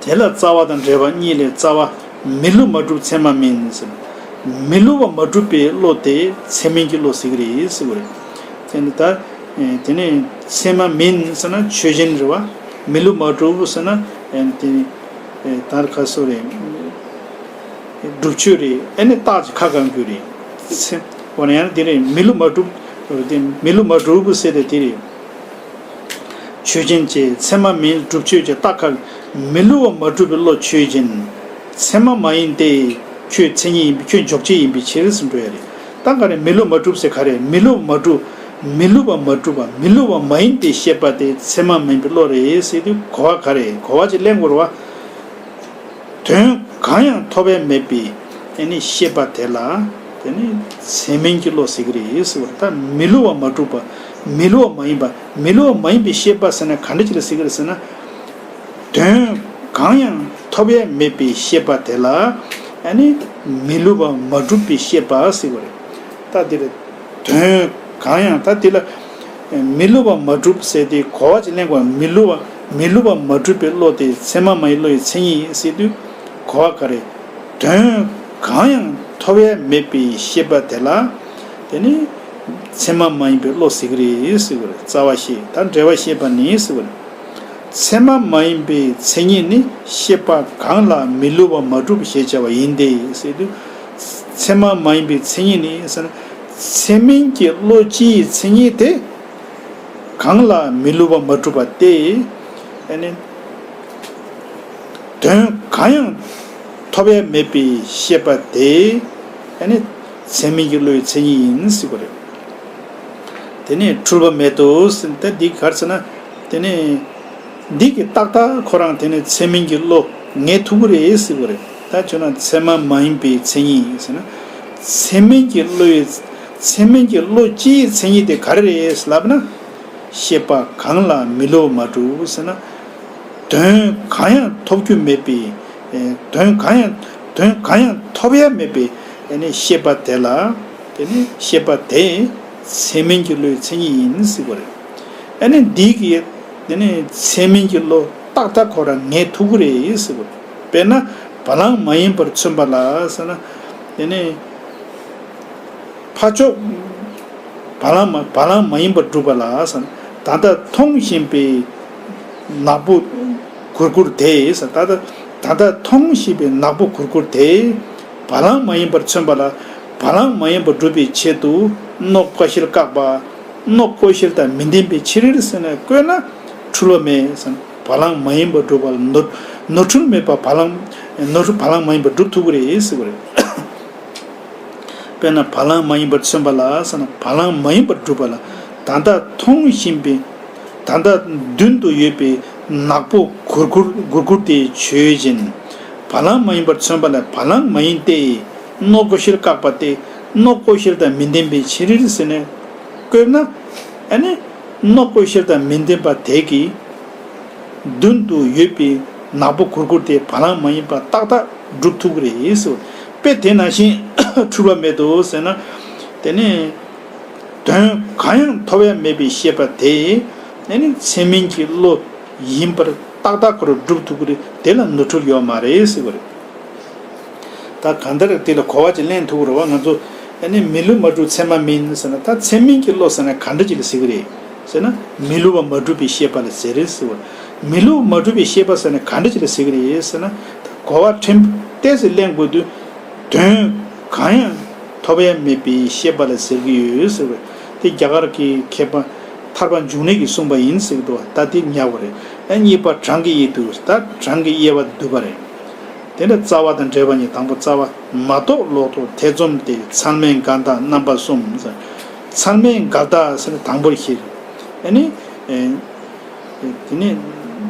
དེ་ལ་རྩ་བ་དང་འབྲེལ་བ་གཉིས་ལས། རྩ་བ། མི་སླུ་མ་གྲུབ་ཚད་མ་མིན་ཟེར། མི་སླུ་བ་མ་གྲུབ་པའི་བློ་དེ་ཚད་མིན་གྱི་བློ་ཟེར་གྱི་རེད་ཟེར་བ་རེད། དེ་ནི་ད་དེ་ནི་ཚད་མ་མིན་ཟེར་ན་ཆོས་ཅན་རེད་བ། མི་སླུ་མ་གྲུབ་ཟེར་ན་དེ་ནི་ད་ག་སོ་རེད། སྒྲུབ་ཆོས་རེད། ཨ་ནི་རྟགས་ཀྱི་ཁ་གང་རྒྱུ་རེད། ཚེ། འོ་ན་ཡང་དེ་རེད། མི་སླུ་མ་གྲུབ། དེ་མི་སླུ་མ་གྲུབ་ཟེར་ཏེ་དེ་རེད། ཆོས་ཅན་བཅས་ཚད་མ་མིན། སྒྲུབ་ཆོས་ཀྱི་རྟགས་ཁ། མི་སླུ་བ་མ་གྲུབ་པའི་བློ་ཆོས་ཅན། ཚད་མ་མ་ཡིན་ཏེ། ཁྱོད་མཚན་ཉིད་ཡིན་པས་ཁྱོད་འཇོག་བྱེད་ཡིན་པའི་ཕྱིར་ཟེར་འགྲོ་ཡ་རེད། ད་ག་རེ་མི་སླུ་མ་གྲུབ་ཟེར་ག་རེ། མི་སླུ་བ་མ་གྲུབ། མི་སླུ་བ་མ་གྲུབ་པ། མི་སླུ་བ་མ་ཡིན་ཏེ་ཤེས་པ་དེ་ཚད་མ་མིན་པའི་བློ་རེད་ཟེར་དུས་གོ་བ་ག་རེ། གོ་བ་ཅིག་ལེན་དགོས་རེད་བ། དོན་གང་ཡང་ཐོབ་ཡ་མེད་པའི་ཨ་ནི་ཤེས་པ་དེ་ལ་དེ་ནི་ཚད་མིན་གྱི་བློ་ཟེར་གྱི་རེད་ཟེར་བ་རེད། ད་མི་སླུ་བ་མ་གྲུབ་པ། མི་སླུ་བ་མ་ཡིན་པ། མི་སླུ་བ་མ་ཡིན་པའི་ཤེས་པ་ཟེར་ན་ག་འདྲ་ཅིག་ལ་ཟེར་གྱི་རེད་ཟེར་ན། དོན་གང་ཡང་ཐོབ་ཡ་མེད་པའི་ཤེས་པ་དེ་ལ་ཨ་ནི་མི་སླུ་བ་མ་གྲུབ་པའི་ཤེས་པ་ཟེར་བ་རེད། ད་འདིར་དོན་ གང་ཡང་ད་དེ་ལ་མི་བསླུ་བ་མ་གྲུབ་ཟེར་ཏེ་གོ་བ་ཅིག་ལེན་དགོས། མི་བསླུ་བ་མི་བསླུ་བ་མ་གྲུབ་པའི་བློ་དེ་ཚད་མ་མ་ཡིན་བློ་ཡི་མཚན་ཉིད་ཡིན་ཟེར་དུས་གོ་བ་ག་རེ། དོན་གང་ཡང་ཐོབ་ཡ་མེད་པའི་ཤེས་པ་དེ་ལ་དེ་ནི་ཚད་མ་མ་ཡིན་པའི་བློ་ཟེར་གི་རེད་ཟེར་གི་རེད། རྩ་བ་ཤེས་ད་འབྲེལ་བ་ཤེས་པ་ནི་ཟེར་གི་རེད། ཚད་མ་མ་ཡིན་པའི་མཚན་ཉིད་ནི་ཤེས་པ་གང་ལ་མི་བསླུ་བ་མ་གྲུབ་ཞེས་བྱ་བ་ཡིན་ཏེ་ཟེར་དུས། ཚད་མ་མ་ཡིན་པའི་མཚན་ཉིད་ནི་ཟེར་ན། ཚད་མིན་གྱི་བློ་སྤྱིའི་མཚན་ཉིད་དེ་གང་ལ་མི་བསླུ་བ་མ་གྲུབ་པ་སྟེ། ཨ་ནི་དོན་གང་ཡང་ཐོབ་ཡ་མེད་པའི་ཤེས་པ་དེ་ཨ་ནི་ཚད་མིན་གྱི་བློའི་མཚན་ཉིད་ཡིན་ཟེར་བ་རེད། དེ་ནས་འཁྲུལ་པ་མེད་དོ་ཟེར་ཏེ་འདི་ག་རེ་ཟེར་ན། དེ་ནས་འདི་གི་ཏག་ཏག་ཁོ་རང་དེ་ནས་ཚད་མིན་གྱི་བློ་ངེས་ཐུབ་ཀྱི་རེད་ཟེར་བ་རེད། ད་བྱས་ན་ཚད་མ་མ་ཡིན་པའི་མཚན་ཉིད་ཟེར་ན། ཚད་མིན་གྱི་བློ་ཡི་ཚད་མིན་གྱི་བློ་སྤྱིའི་མཚན་ཉིད་དེ་ག་རེ་རེད་ལབ་ན། ཤེས་པ་གང་ལ་མི་བསླུ་བ་མ་གྲུབ་ཟེར་ན། དོན་གང་ཡང་ཐོབ་རྒྱུ་མེད་པའི། ཨེ། དོན་གང་ཡང་དོན་གང་ཡང་ཐོབ་ཡ་མེད་པའི་ཨ་ནི་ཤེས་པ་དེ་ལ། དེ་ནི་ཤེས་པ་དེ་ཚད་མིན་གྱི་བློའི་མཚན་ཉིད་ཡིན་ཟེར་བ་རེད། ཨ་ནི་འདི་གི་དེ་ནི་ཚད་མིན་གྱི་བློ་ཏག་ཏག་ཁོ་རང་ངེས་ཐུབ་ཀྱི་རེད་ཟེར་བ་རེད། དཔེར་ན་བ་ལང་མ་ཡིན་པར་མཚོན་པ་ལ་ཟེར་ན། དེ་ནི་ཕ་ཕྱོགས་བ་ལང་མ་བ་ལང་མ་ཡིན་པར་སྒྲུབ་པ་ལ་ཟེར་ན། ད་ལྟ་མཐོང་བཞིན་པའི་ནག་པོ་གུར་གུར་དེ་ཟེར། ད་ལྟ་ད་ལྟ་མཐོང་བཞིན་པའི་ནག་པོ་གུར་གུར་དེ་བ་ལང་མ་ཡིན་པར་མཚོན་པ་ལ། བ་ལང་མ་ཡིན་པར་སྒྲུབ་པའི་ཆེད་དུ་ནོག་ཀོ་ཤལ་བཀག་པ། ནོག་ཀོ་ཤལ་དང་མི་ལྡན་པའི་ཕྱིར་ཟེར་ནས་བཀོད་ན་འཁྲུལ་བ་མེད་ཟེར་ན། བ་ལང་མ་ཡིན་པར་སྒྲུབ་པ་ལ་ནོར་ནོར་འཁྲུལ་མེད་པ་བ་ལང་ནོར་འཁྲུལ་བ་ལང་མ་ཡིན་པར་སྒྲུབ་ཐུབ་ཀྱི་རེད་ཟེར་བ་རེད། དཔེར་ན་བ་ལང་མ་ཡིན་པར་མཚོན་པ་ལ་ཟེར་ན། བ་ལང་མ་ཡིན་པར་སྒྲུབ་པ་ལ། ད་ལྟ་མཐོང་བཞིན་པའི་ད་ལྟ་མདུན་དུ་ཡོད་པའི་ནག་པོ་གུར་གུར་གུར་གུར་དེ་ཆོས་ཅན། བ་ལང་མ་ཡིན་པར་མཚོན་པ་ལ། བ་ལང་མ་ཡིན་ཏེ། ནོག་ཀོ་ཤལ་བཀག་པ་སྟེ། ནོག་ཀོ་ཤལ་དང་མི་ལྡན་པའི་ཕྱིར་ཟེར་ནས་བཀོད་ན། ཨ་ནི་ནོག་ཀོ་ཤལ་དང་མི་ལྡན་པ་དེ་གིས་མདུན་དུ་ཡོད་པའི་ནག་པོ་གུར་གུར་དེ་བ་ལང་མ་ཡིན་པ་ཏག་ཏག་སྒྲུབ་ཐུབ་ཀྱི་རེད་ཟེར། དཔེ་དེ་ནང་བཞིན་འཁྲུལ་པ་མེད་དོ་ཟེར་ན། དེ་ནི་དོན་གང་ཡང་ཐོབ་ཡ་མེད་པའི་ཤེས་པ་དེ་ཨ་ནི་ཚད་མིན་གྱི་བློ་ཡིན་པར་ཏག་ཏག་ཁོ་རང་སྒྲུབ་ཐུབ་ཀྱི་རེད། དེ་ལ་ནོར་འཁྲུལ་ཡོད་མ་རེད་ཟེར་བ་རེད། ད་གང་ལྟར་དེ་ལ་གོ་བ་ཅིག་ལེན་ཐུབ་ཀྱི་རེད་བ། ང་ཚོ་ཨ་ནི་མི་བསླུ་མ་གྲུབ་ཚད་མ་མིན་ཟེར་ན། ད་ཚད་མིན་གྱི་བློ་ཟེར་ན་ག་འདྲ་ཅིག་ལ་ཟེར་གྱི་རེད་ཟེར་ན། མི་བསླུ་བ་མ་གྲུབ་པའི་ཤེས་པ་ལ་ཟེར་རེད་ཟེར་བ། མི་བསླུ་བ་མ་གྲུབ་པའི་ཤེས་པ་ཟེར་ན་ག་འདྲ་ཅིག་ལ་ཟེར་གྱི་རེད་ཟེར་ན། ད་གོ་བ་ཕྲན་བུ་ཏོག་ཙམ་ལེན་དགོས་དུས། དོན་གང་ཡང་ཐོབ་ཡ་མེད་པའི་ཤེས་པ་ལ་ཟེར་གྱི་ཡོད་ཟེར་བས། དེ་རྒྱ་གར་གྱི་མཁས་པ་ཐར་པ་འབྱུང་གནས་ཀྱིས་གསུངས་པ་ཡིན་ཟེར་གྱི་འདུག་ད་དེ་ཉག་པ་རེད། ཨ། གཉིས་པ་གྲངས་ཀྱི་དབྱེ་བསྡུ། ད་གྲངས་ཀྱི་དབྱེ་བ་བསྡུ་བ་རེད། དེ་འདྲ་རྩ་བ་དང་འབྲེལ་བ་གཉིས། དང་པོ་རྩ་བ། མ་རྟོགས་ལོག་རྟོག་ཐེ་ཚོམ་སྟེ། མཚན་མེད་འགལ་ཟླ་རྣམ་པ་གསུམ་ཟེར། མཚན་མེད་འགལ་ཟླ་ཟེར་ན་དང་པོར་བཤད། ཨ་ནི། ཨེ། དེ་ནས་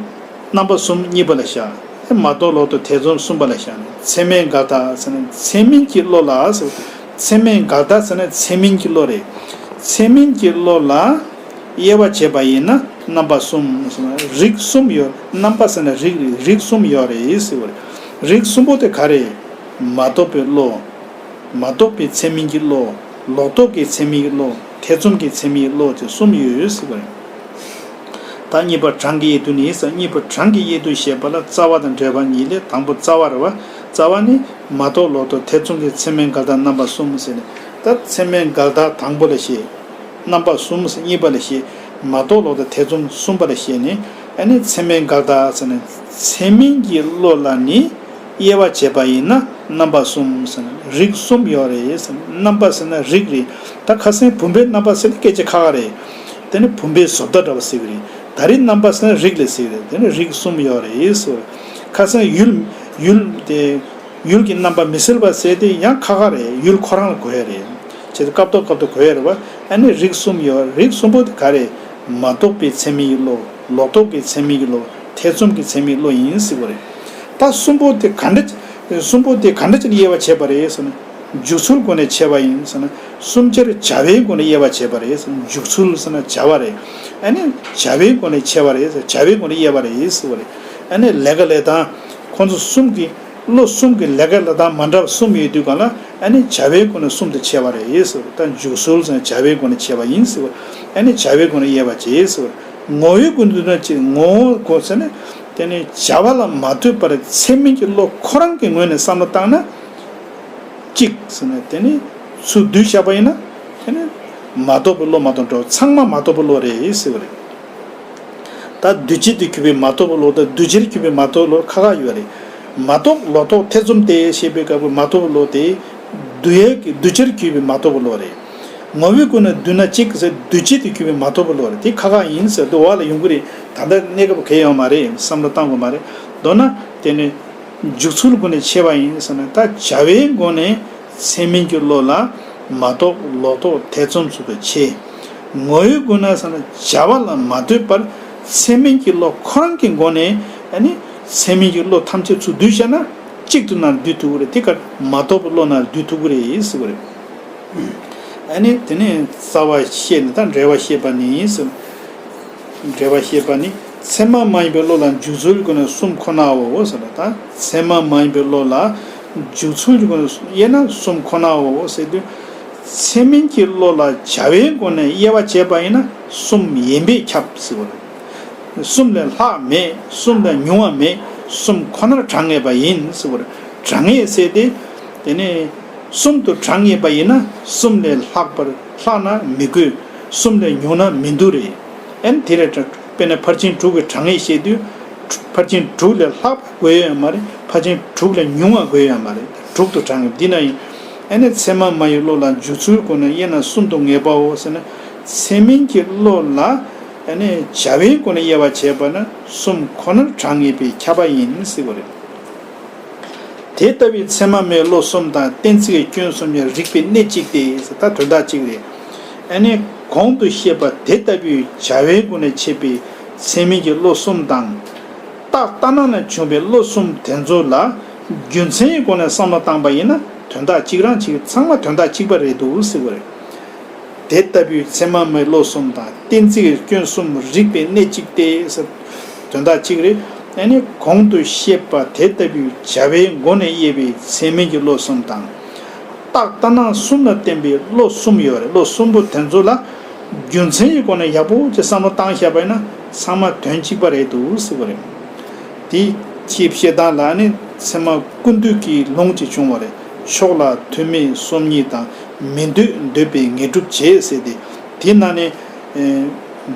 རྣམ་པ་གསུམ་གཉིས་པ་ལ་བཞག་མ་རྟོགས་ལོག་རྟོག་ཐེ་ཚོམ་གསུམ་པ་ལ་བཞག་ནས། མཚན་མེད་འགལ་ཟླ་ཟེར་ན་མཚན་མིན་གྱི་བློ་ལ་ཟེར། མཚན་མེད་འགལ་ཟླ་ཟེར་ན་མཚན་མིན་གྱི་བློ་རེད། མཚན་མིན་གྱི་བློ་ལ་དབྱེ་བ་བྱས་པ་ཡིན་ན་རྣམ་པ་གསུམ་ཟེར་ན། རིགས་གསུམ་ཡོད། རྣམ་པ་ཟེར་ན་རིགས་རེད། རིགས་གསུམ་ཡོད་རེད་ཟེར་བ་རེད། རིགས་གསུམ་པོ་དེ་ག་རེ། མ་རྟོགས་པའི་བློ། མ་རྟོགས་པའི་མཚན་མིན་གྱི་བློ། ལོག་རྟོག་གི་མཚན་མིན་གྱི་བློ། ཐེ་ཚོམ་གྱི་མཚན་མིན་གྱི་བློ་དེ་གསུམ་ཡོད་ཟེར་བ་རེད། ད་གཉིས་པ་གྲངས་ཀྱི་དབྱེ་བསྡུ་ནི་ཟེར། གཉིས་པ་གྲངས་ཀྱི་དབྱེ་བསྡུ་ཞེས་པ་ལ་རྩ་བ་དང་འབྲེལ་བ་གཉིས་ལས། དང་པོ་རྩ་བ་རེད་བ། རྩ་བ་ནི་མ་རྟོགས་ལོག་རྟོག་ཐེ་ཚོམ་གྱི། མཚན་མེད་འགལ་ཟླ་རྣམ་པ་གསུམ་ཟེར་ནས། ད་མཚན་མེད་འགལ་ཟླ་དང་པོ་ལ་བཤད། རྣམ་པ་གསུམ་ཟེར་གཉིས་པ་ལ་བཤད། མ་རྟོགས་ལོག་རྟོག་ཐེ་ཚོམ་གསུམ་པ་ལ་བཤད་ནས། ཨ་ནི་མཚན་མེད་འགལ་ཟླ་ཟེར་ནས་མཚན་མིན་གྱི་བློ་ལ་ནི་དབྱེ་བ་བྱས་པ་ཡིན་ན་རྣམ་པ་གསུམ་ཟེར་ན་རིགས་གསུམ་ཡོད་རེད་ཟེར། རྣམ་པ་ཟེར་ན་རིགས་རེད། ད་ཁ་སང་བུམ་པའི་རྣམ་པ་ཟེར་ན་སྐད་ཆ་ཁག་ཁག་རེད། དེ་ནི་བུམ་པའི་བཟོ་ལྟ་འདྲ་བ་ཟེར་གི་རེད། ད་རེས་རྣམ་པ་ཟེར་ན་རིགས་ལ་ཟེར་གི་རེད། དེ་ནི་རིགས་གསུམ་ཡོད་རེད་ཟེར། ཁ་སང་ཡུལ་ཡུལ་དེ། ཡུལ་གྱི་རྣམ་པ་མི་སྲིད་པ་ཟེར་དེ་ཡང་ཁག་ཁག་རེད། ཡུལ་ཁོ་རང་ལ་གོ་ཡ་རེད། བྱས་ཙང་སྐབས་ཐོག་སྐབས་ཐོག་གོ་ཡ་རེད་བ། ཨ་ནི་རིགས་གསུམ་ཡོད། རིགས་གསུམ་པོ་དེ་ག་རེ། མ་རྟོགས་པའི་མཚན་མིན་གྱི་བློ། ལོག་རྟོག་གི་མཚན་མིན་གྱི་བློ། ཐེ་ཚོམ་གྱི་མཚན་མིན་གྱི་བློ་ཡིན་ཟེར་བ་རེད། ད་གསུམ་པོ་དེ་ག་འདྲ་གསུམ་པོ་དེ་ག་འདྲ་ཅིག་ལ་དབྱེ་བ་བྱས་པ་རེད་ཟེར་ན། འཇུག་ཚུལ་སྒོ་ནས་ཕྱེ་བ་ཡིན་ཟེར་ན། གསུམ་ཆར་བྱ་བའི་སྒོ་ནས་དབྱེ་བ་བྱས་པ་རེད་ཟེར་ན། འཇུག་ཚུལ་ཟེར་ན་བྱ་བ་རེད། ཨ་ནི་བྱ་བའི་སྒོ་ནས་ཕྱེ་བ་རེད་ཟེར། བྱ་བའི་སྒོ་ནས་དབྱེ་བ་རེད་ཟེར་བ་རེད། ཨ་ནི་ལས་ཀ་ལས་སྟངས་ཁོང་ཚོ་གསུམ་གྱི། བློ་གསུམ་གྱི་ལས་ཀ་ལ་དང་མ་འདྲ་བ་གསུམ་ཡོད་དུས་གང་ལ་ཨ་ནི་བྱ་བའི་སྒོ་ནས་གསུམ་དུ་ཕྱེ་བ་རེད་ཟེར་བ། ད་འཇུག་ཚུལ་ཟེར་ན་བྱ་བའི་སྒོ་ནས་ཕྱེ་བ་ཡིན་ཟེར་བ། ཨ་ནི་བྱ་བའི་སྒོ་ནས་དབྱེ་བ་ཕྱེ་ཟེར་བ། ངོ་བོའི་སྒོ་ནས་བསྡུ་ན་ཅི། ངོ་བོ་ཟེར་ན་དེ་ནི་བྱ་བ་ལ་མ་ལྟོས་པར་ཚད་མིན་གྱི་བློ་ཁོ་རང་གི་ངོས་ནས་བསམ་བློ་བཏང་ན། གཅིག་ཟེར་ན་དེ་ནི་ཚུར་བསྡུས་བཞག་པ་ཡིན་ན་དེ་ནི་མ་རྟོགས་པའི་བློ་མ་གཏོགས་འགྲོ་ཚང་མ་མ་རྟོགས་པའི་བློ་རེད་ཟེར་བ་རེད། ད་འདུས་བྱས་དུ་གྱུར་པའི་མ་རྟོགས་པའི་བློ་དང་འདུས་བྱས་གྱུར་པའི་མ་རྟོགས་བློ་ཁ་ཁ་ཡོད་རེད། མ་རྟོགས་ལོག་རྟོག་ཐེ་ཚོམ་སྟེ་ཞེས་པའི་སྐབས་ཀྱི་མ་རྟོགས་པའི་བློ་དེ། འདུས་ཡས་ཀྱི་འདུས་བྱས་གྱུར་པའི་མ་རྟོགས་པའི་བློ་རེད། ངོ་བོའི་སྒོ་ནས་བསྡུ་ན་གཅིག་ཟེར་འདུས་བྱས་དུ་གྱུར་པའི་མ་རྟོགས་པའི་བློ་རེད། དེ་ཁ་ཁ་ཡིན་ཟེར་དུ་བ་ལ་ཡོང་གི་རེད། ད་ལྟ་གནས་སྐབས་གལ་ཡོད་མ་རེད། བསམ་བློ་བཏང་དགོས་མ་རེད། མདོར་ན་དེ་ནི་འཇུག་ཚུལ་སྒོ་ནས་ཕྱེ་བ་ཡིན་ཟེར་ན་ད་བྱ་བའི་སྒོ་ནས་ཚད་མིན་གྱི་བློ་ལ་མ་རྟོགས་ལོག་རྟོག་ཐེ་ཚོམ་སོགས་དུ་ཕྱེ། ངོ་བོའི་སྒོ་ནས་ཟེར་ན་བྱ་བ་ལ་མ་ལྟོས་པར་ཚད་མིན་གྱི་བློ་ཁོ་རང་གི་སྒོ་ནས་ཨ་ནི་ཚད་མིན་གྱི་བློ་ཐམས་ཅད་ཚུར་བསྡུས་བྱས་ན་གཅིག་ཏུ་ནར་བསྡུས་ཐུབ་ཀྱི་རེད། དེ་གར་མ་རྟོགས་པའི་བློ་ནར་བསྡུས་ཐུབ་ཀྱི་རེད་ཟེར་བ་རེད། ཨ་ནི་དེ་ནས་རྩ་བ་བཤད་ནས་ད་འགྲེལ་བ་བཤད་པ་ནི་ཟེར། འགྲེལ་བ་བཤད་པ་ནི་ཚད་མ་མ་ཡིན་པའི་བློ་ལ་འཇུག་ཚུལ་གྱི་སྒོ་ནས་གསུམ་ཁོ་ནའོ་ཟེར་ལ། ད་ཚད་མ་མ་ཡིན་པའི་བློ་ལ་འཇུག་ཚུལ་གྱི་སྒོ་ནས་དབྱེ་ན་གསུམ་ཁོ་ནའོ་ཟེར་དུས། ཚད་མིན་གྱི་བློ་ལ་བྱ་བའི་སྒོ་ནས་དབྱེ་བ་བྱས་པ་ཡིན་ན་གསུམ་ཡིན་པས་ཁྱབ་ཟེར་བ་རེད། གསུམ་ལས་ལྷག་མེད། གསུམ་ལས་ཉུང་བ་མེད། གསུམ་ཁོ་ནར་གྲངས་ངེས་པ་ཡིན་ཟེར་བ་རེད། གྲངས་ངེས་ཟེར་ཏེ། དེ་ནས་གསུམ་དུ་གྲངས་ངེས་པ་ཡིན་ན་གསུམ་ལས་ལྷག་པར་ལྷག་ན་མི་དགོས། གསུམ་ལས་ཉུང་ན་མི་འདུག་རེད། ཨན་དེ་རེད། དཔེར་ན་ཕར་ཕྱིན་དྲུག་གི་གྲངས་ངེས་བཤད་དུས། ཕར་ཕྱིན་དྲུག་ལས་ལྷག་པ་དགོས་ཡོད་མ་རེད། ཕར་ཕྱིན་དྲུག་ལས་ཉུང་བ་དགོས་ཡོད་མ་རེད། དྲུག་ཏུ་གྲངས་ངེས་འདི་ན་ཡིན། ཨ་ནི་ཚད་མ་མ་ཡིན་བློ་ལ་འཇུག་ཚུལ་སྒོ་ནས་དབྱེ་ན་གསུམ་དུ་ངེས་པའོ་ཟེར་ན། ཚད་མིན་གྱི་བློ་ལ་ཨ་ནི་བྱ་བའི་སྒོ་ནས་དབྱེ་བ་བྱས་པ་ན་གསུམ་ཁོ་ནར་གྲངས་ངེས་པས་ཁྱབ་པ་ཡིན་ཟེར་བ་རེད། དེ་ལྟ་བུའི་ཚད་མ་མེད་བློ་གསུམ་དང་གཏན་ཚིགས་སྐྱོན་གསུམ་ཡང་རིགས་པའི་གནད་གཅིག་སྟེ་ཟེར། ད་དོན་དག་གཅིག་རེད། ཨ་ནི་གོང་དུ་བཤད་པ་དེ་ལྟ་བུའི་བྱ་བའི་སྒོ་ནས་འཆད་པའི་ཚད་མིན་གྱི་བློ་གསུམ་དང་། རྟགས་ལྟར་སྣང་ནས་བྱུང་བའི་བློ་གསུམ་དེ་ཚོ་ལ་རྒྱུ་མཚན་གྱི་སྒོ་ནས་བསམ་བློ་བཏང་པ་ཡིན་ན་དོན་དག་གཅིག་རང་གཅིག་ཚང་མ་དོན་དག་གཅིག་པ་རེད་འདུག་ཟེར་བ་རེད། དེ་ལྟ་བུའི་ཚད་མ་མེད་བློ་གསུམ་དང་གཏན་ཚིགས་སྐྱོན་གསུམ་རིགས་པའི་གནད་གཅིག་སྟེ་ཟེར། དོན་དག་གཅིག་རེད། ཨ་ནི་གོང་དུ་བཤད་པ་དེ་ལྟ་བུའི་བྱ་བའི་སྒོ་ནས་དབྱེ་བའི་ཚད་མིན་གྱི་བློ་གསུམ་དང་། རྟགས་ལྟར་སྣང་གསུམ་ལ་བརྟེན་པའི་བློ་གསུམ་ཡོད་རེད། བློ་གསུམ་པོ་དེ་ཚོ་ལ་རྒྱུ་མཚན་གྱི་སྒོ་ནས་ཡག་པོ་ཅིག་བསམ་བློ་བཏང་བཞག་པ་ཡིན་ན་ཚང་མ་དོན་གཅིག་པ་རེད་འདུག་ཟེར་བ་རེད། དེའི་ཕྱིའི་བཤད་སྟངས་ལ་ནི་ཚད་མ་ཀུན་བཏུས་ཀྱི་ལུང་ཅིག་བྱུང་བ་རེད། ཕྱོགས་ལ་ཐུག་མེད་སོམ་ཉི་དང་མི་འདོད་འདོད་པའི་ངེས་སྒྲུབ་བྱེད་ཟེར་ཏེ། དེའི་ནང་ནས་ཨེ་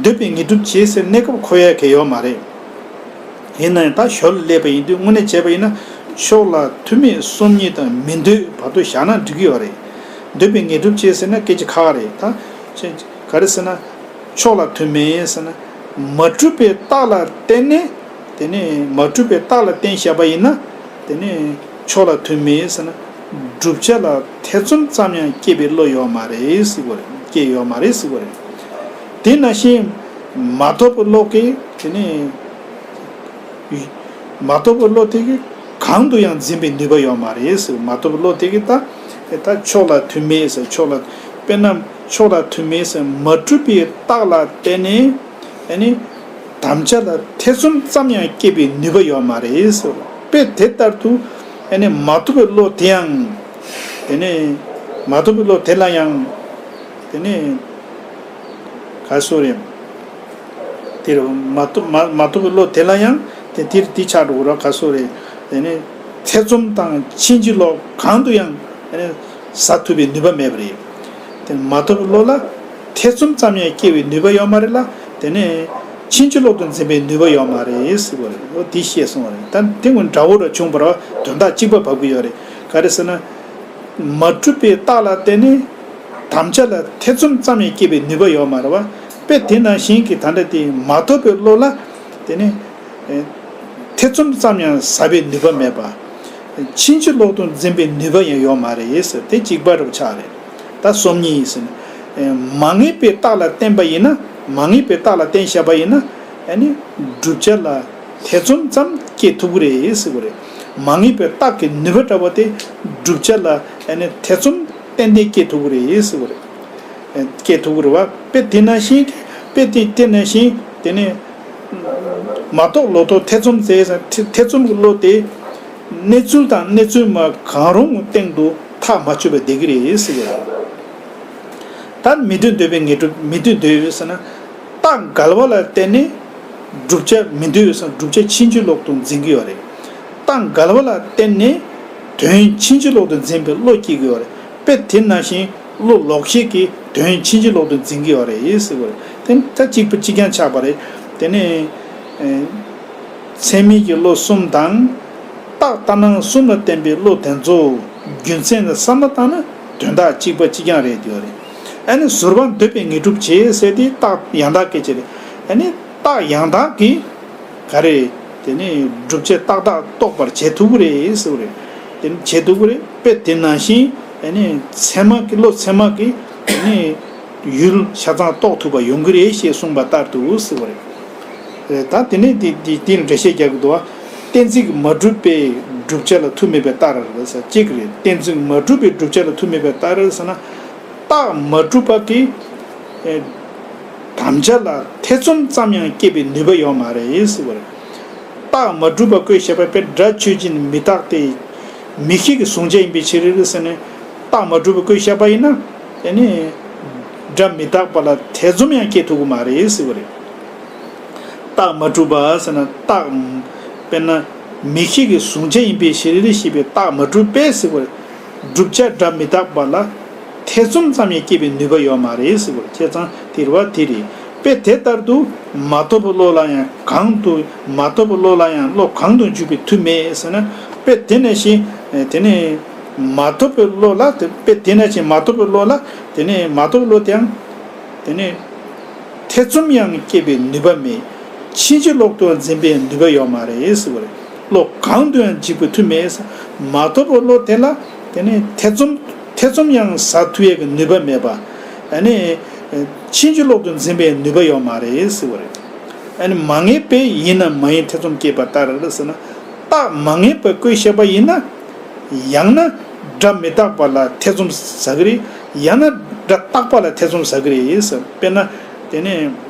འདོད་པའི་ངེས་སྒྲུབ་བྱེད་ཟེར་གནས་སྐབས་འཁོར་ཡ་གལ་ཡོད་མ་རེད། ཡིན་ན་ཡང་ད་ཞོར་ལ་སླེབས་པ་ཡིན་དུས་དངོས་གནས་བྱས་པ་ཡིན་ན་ཕྱོགས་ལ་ཐུག་མེད་སོམ་ཉི་དང་མི་འདོད་བར་དུ་བཞག་ན་འགྲིག་གི་ཡོད་རེད། འདོད་པའི་ངེས་སྒྲུབ་བྱེད་ཟེར་ན་སྐད་ཆ་ཁག་རེད་ད། ག་རེ་ཟེར་ན། ཕྱོགས་ལ་ཐུག་མེད་ཟེར་ན། མ་གྲུབ་པའི་རྟགས་ལ་བརྟེན་ནས། དེ་ནས་མ་གྲུབ་པའི་རྟགས་ལ་བརྟེན་བཞག་པ་ཡིན་ན། དེ་ནས་ཕྱོགས་ལ་ཐུག་མེད་ཟེར་ན། བསྒྲུབ་བྱ་ལ་ཐེ་ཚོམ་ཙམ་ཡང་སྐྱེས་པའི་བློ་ཡོད་མ་རེད་ཟེར་བ་རེད། སྐྱེས་ཡོད་མ་རེད་ཟེར་བ་རེད། དེ་ནང་བཞིན་མ་རྟོགས་པའི་བློ་གིས་དེ་ནས་མ་རྟོགས་པའི་བློ་དེ་གིས་གང་དུ་ཡང་འཛིན་པའི་ནུས་པ་ཡོད་མ་རེད་ཟེར། མ་རྟོགས་པའི་བློ་དེ་གིས་ད་ད་ཕྱོགས་ལ་ཐུག་མེད་ཟེར། ཕྱོགས་ལ་དཔེར་ན་ཕྱོགས་ལ་ཐུག་མེད་ཟེར་མ་གྲུབ་པའི་རྟགས་ལ་བརྟེན་ནས། ཨ་ནི་དམ་བཅའ་ལ་ཐེ་ཚོམ་ཙམ་ཡང་སྐྱེས་པའི་ནུས་པ་ཡོད་མ་རེད་ཟེར། དཔེ་དེ་ལྟར་དུ་ཨ་ནི་མ་རྟོགས་པའི་བློ་དེ་ཡང་། དེ་ནས་མ་རྟོགས་པའི་བློ་དེ་ལ་ཡང་། དེ་ནས་ག་སོ་རེད། དེར་མ་རྟོགས་མ་མ་རྟོགས་པའི་བློ་དེ་ལ་ཡང་དེ་དེར་དེ་ཆགས་འགྲོ་གི་ར་ག་སོ་རེད། དེ་ནས་ཐེ་ཚོམ་དང་ཕྱིན་ཅི་ལོག་གང་དུ་ཡང་དེ་ནས་ཟ་ཐུབ་པའི་ནུས་པ་མེད་པ་རེད། དེ་མ་རྟོགས་པའི་བློ་ལ་ཐེ་ཚོམ་ཙམ་ཡང་སྐྱེ་བའི་ནུས་པ་ཡོད་མ་རེད་ལ། དེ་ནས་ཕྱིན་ཅི་ལོག་ཏུ་འཛིན་པའི་ནུས་པ་ཡོད་མ་རེད་ཟེར་བ་རེད། འོ་དེ་བཤད་སོང་བ་རེད། ད་དེ་སྔོན་འདྲ་བོ་ར་བྱུང་བ་ར་དོན་དག་གཅིག་པ་བབས་ཀྱི་ཡོད་རེད། ག་རེ་ཟེར་ན། མ་གྲུབ་པའི་རྟགས་ལ་བརྟེན་ནས་དམ་བཅའ་ལ་ཐེ་ཚོམ་ཙམ་ཡང་སྐྱེ་བའི་ནུས་པ་ཡོད་མ་རེད་བ། དཔེ་དེ་ནང་བཞིན་གྱི་ད་ལྟ་དེ་མ་རྟོགས་པའི་བློ་ལ་དེ་ནི་ཨེ་ཐེ་ཚོམ་ཙམ་ཡང་ཟ་བའི་ནུས་པ་མེད་པ། ཕྱིན་ཅི་ལོག་ཏུ་འཛིན་པའི་ནུས་པ་ཡང་ཡོད་མ་རེད་ཟེར། དེ་གཅིག་པ་རུ་ཆགས་རེད། ད་སོམ་ཉི་ཡིན་ཟེར་ན། ཨེ་མ་ངེས་པའི་རྟགས་ལ་བརྟེན་པ་ཡིན་ན། མ་ངེས་པའི་རྟགས་ལ་བརྟེན་བཞག་པ་ཡིན་ན། ཨ་ནི་བསྒྲུབ་བྱ་ལ་ཐེ་ཚོམ་ཙམ་སྐྱེ་ཐུབ་ཀྱི་རེད་ཟེར་བ་རེད། མ་ངེས་པའི་རྟགས་ཀྱི་ནུས་པ་འདྲ་བོ་དེ་བསྒྲུབ་བྱ་ལ་ཨ་ནི་ཐེ་ཚོམ་ཏན་ཏན་སྐྱེ་ཐུབ་ཀྱི་རེད་ཟེར་བ་རེད། ཨ་སྐྱེ་ཐུབ་ཀྱི་རེད་བ། དཔེ་དེ་ནང་བཞིན་དཔེ་དེ་དེ་ནང་བཞིན་དེ་ནས་མ་རྟོགས་ལོག་རྟོག་ཐེ་ཚོམ་ཟེར་ས་ཐེ་ཐེ་ཚོམ་གྱི་བློ་དེ། གནས་ཚུལ་དང་གནས་ཚུལ་མ་གང་རུང་སྟེང་དུ་ཐག་མ་ཆོད་པ་བསྡད་ཀྱི་རེད་ཟེར་གྱི་རེད། ད་མི་མཐུན་འདོད་པའི་ངེས་སྒྲུབ་མི་མཐུན་འདོད་ཡོད་ཟེར་ན། རྟགས་འགལ་བ་ལ་བརྟེན་ནས་བསྒྲུབ་བྱ་མི་མཐུན་ཡོད་ཟེར་ན་བསྒྲུབ་བྱ་ཕྱིན་ཅི་ལོག་ཏུ་འཛིན་གྱི་ཡོད་རེད། རྟགས་འགལ་བ་ལ་བརྟེན་ནས་དོན་ཕྱིན་ཅི་ལོག་ཏུ་འཛིན་པའི་བློ་སྐྱེ་གི་ཡོད་རེད། དཔེ་དེ་ནང་བཞིན་བློ་ལོག་ཤེས་ཀྱིས་དོན་ཕྱིན་ཅི་ལོག་ཏུ་འཛིན་གྱི་ཡོད་རེད་ཟེར་བ་རེད། དེ་ད་གཅིག་པ་གཅིག་རྐྱང་ཆགས་པ་རེད། དེ་ནས་ཚད་མིན་གྱི་བློ་གསུམ་དང་། རྟགས་ལྟར་སྣང་གསུམ་ལ་བརྟེན་པའི་བློ་དེ་ཚོ་རྒྱུ་མཚན་ལ་བསམ་བློ་བཏང་ན་དོན་དག་གཅིག་པ་གཅིག་རྐྱང་རེད་འདུག་རེད། ཨ་ནི་ཟུར་པ་འདོད་པའི་ངེས་སྒྲུབ་བྱེད་ཟེར་དེ་རྟགས་ཡང་དག་སྐད་ཆ་རེད། ཨ་ནི་རྟགས་ཡང་དག་གིས་ག་རེ། དེ་ནི་བསྒྲུབ་བྱ་རྟག་རྟག་རྟོགས་པར་བྱེད་ཐུབ་ཀྱི་རེད་ཟེར་བ་རེད། དེ་ནི་བྱེད་ཐུབ་ཀྱི་རེད། དཔེ་དེ་ནང་བཞིན་ཨ་ནི་ཚད་མ་གི་བློ་ཚད་མ་གི་ཨ་ནི་ཡུལ་ཆ་ཚང་རྟོགས་ཐུབ་པ་ཡོང་གི་རེད་ཞེས་གསུངས་པ་ལྟར་དུ་ཟེར་བ་རེད། ད་དེ་ནས་དེ་དེ་དེ་ལ་འགྲེལ་བཤད་རྒྱག་གི་འདུག་བ། གཏན་ཚིགས་མ་གྲུབ་པའི་བསྒྲུབ་བྱ་ལ་མཐུ་མེད་པའི་རྟགས་རེད་ཟེར་གཅིག་རེད། གཏན་ཚིགས་མ་གྲུབ་པའི་བསྒྲུབ་བྱ་ལ་མཐུ་མེད་པའི་རྟགས་རེད་ཟེར་ན། རྟགས་མ་གྲུབ་པ་གི་ཨེ། དམ་བཅའ་ལ་ཐེ་ཚོམ་ཙམ་ཡང་སྐྱེད་པའི་ནུས་པ་ཡོད་མ་རེད་ཟེར་བ་རེད། རྟགས་མ་གྲུབ་པ་བཀོད་བཞག་པ་དཔེར་སྒྲ་ཆོས་ཅན་མི་རྟག་སྟེ། མིག་ཤེས་ཀྱི་གཟུང་བྱ་ཡིན་པའི་ཕྱིར་ཟེར་ནས་རྟགས་མ་གྲུབ་པ་བཀོད་བཞག་པ་ཡིན་ན། དེ་ནི་སྒྲ་མི་རྟག་པ་ལ་ཐེ་ཚོམ་ཡང་སྐྱེ་ཐུབ་ཀྱི་མ་རེད་ཟེར་བ་རེད། རྟགས་མ་གྲུབ་པ་ཟེར་ན་རྟགས། དཔེར་ན་མིག་ཤེས་ཀྱི་གཟུང་བྱ་ཡིན་པའི་ཕྱིར་ཞེས་པའི་རྟགས་མ་གྲུབ་པས་ཟེར་བ་རེད། བསྒྲུབ་བྱ་སྒྲ་མི་རྟག་པ་ལ་ཐེ་ཚོམ་ཙམ་ཡང་སྐྱེད་པའི་ནུས་པ་ཡོད་མ་རེད་ཟེར་བ་རེད། བྱས་ཙང་དེ་རེད་བ་དེ་རེད། དཔེ་དེ་ལྟར་དུ་མ་རྟོགས་པའི་བློ་ལ་ཡང་གང་དུ་མ་རྟོགས་པའི་བློ་ལ་ཡང་བློ་གང་དུ་འཇུག་པའི་མཐུ་མེད་ཟེར་ན། དཔེ་དེ་ནང་བཞིན་དེ་ནི་མ་རྟོགས་པའི་བློ་ལ་དེ་དཔེ་དེ་ནང་བཞིན་མ་རྟོགས་པའི་བློ་ལ་དེ་ནི་མ་རྟོགས་པའི་བློ་དེའང་དེ་ནི། ཐེ་ཚོམ་ཡང་སྐྱེད་པའི་ནུས་པ་མེད། ཕྱིན་ཅི་ལོག་ཏུ་འཛིན་པའི་ནུས་པ་ཡོད་མ་རེད་ཟེར་བ་རེད། བློ་གང་དུ་ཡང་འཇུག་པའི་མཐུ་མེད། མ་རྟོགས་པའི་བློ་དེ་ལ་དེ་ནི་ཐེ་ཚོམ་ཐེ་ཚོམ་ཡང་ཟ་ཐུབ་ཡས་ཀྱི་ནུས་པ་མེད་པ། ཨ་ནི་ཕྱིན་ཅི་ལོག་ཏུ་འཛིན་པའི་ནུས་པ་ཡོད་མ་རེད་ཟེར་བ་རེད། ཨ་ནི་མ་ངེས་པས་ཡིན་ནམ་མ་ཡིན་ཐེ་ཚོམ་སྐྱེས་པ་ལྟར་ཟེར་ན། རྟགས་མ་ངེས་པ་བཀོད་བཞག་པ་ཡིན་ན། ཡང་ན་སྒྲ་མི་རྟག་པ་ལ་ཐེ་ཚོམ་ཟ་གི་རེད། ཡང་ན་སྒྲ་རྟག་པ་ལ་ཐེ་ཚོམ་ཟ་གི་རེད་ཟེར། དཔེར་ན་དེ་ནས་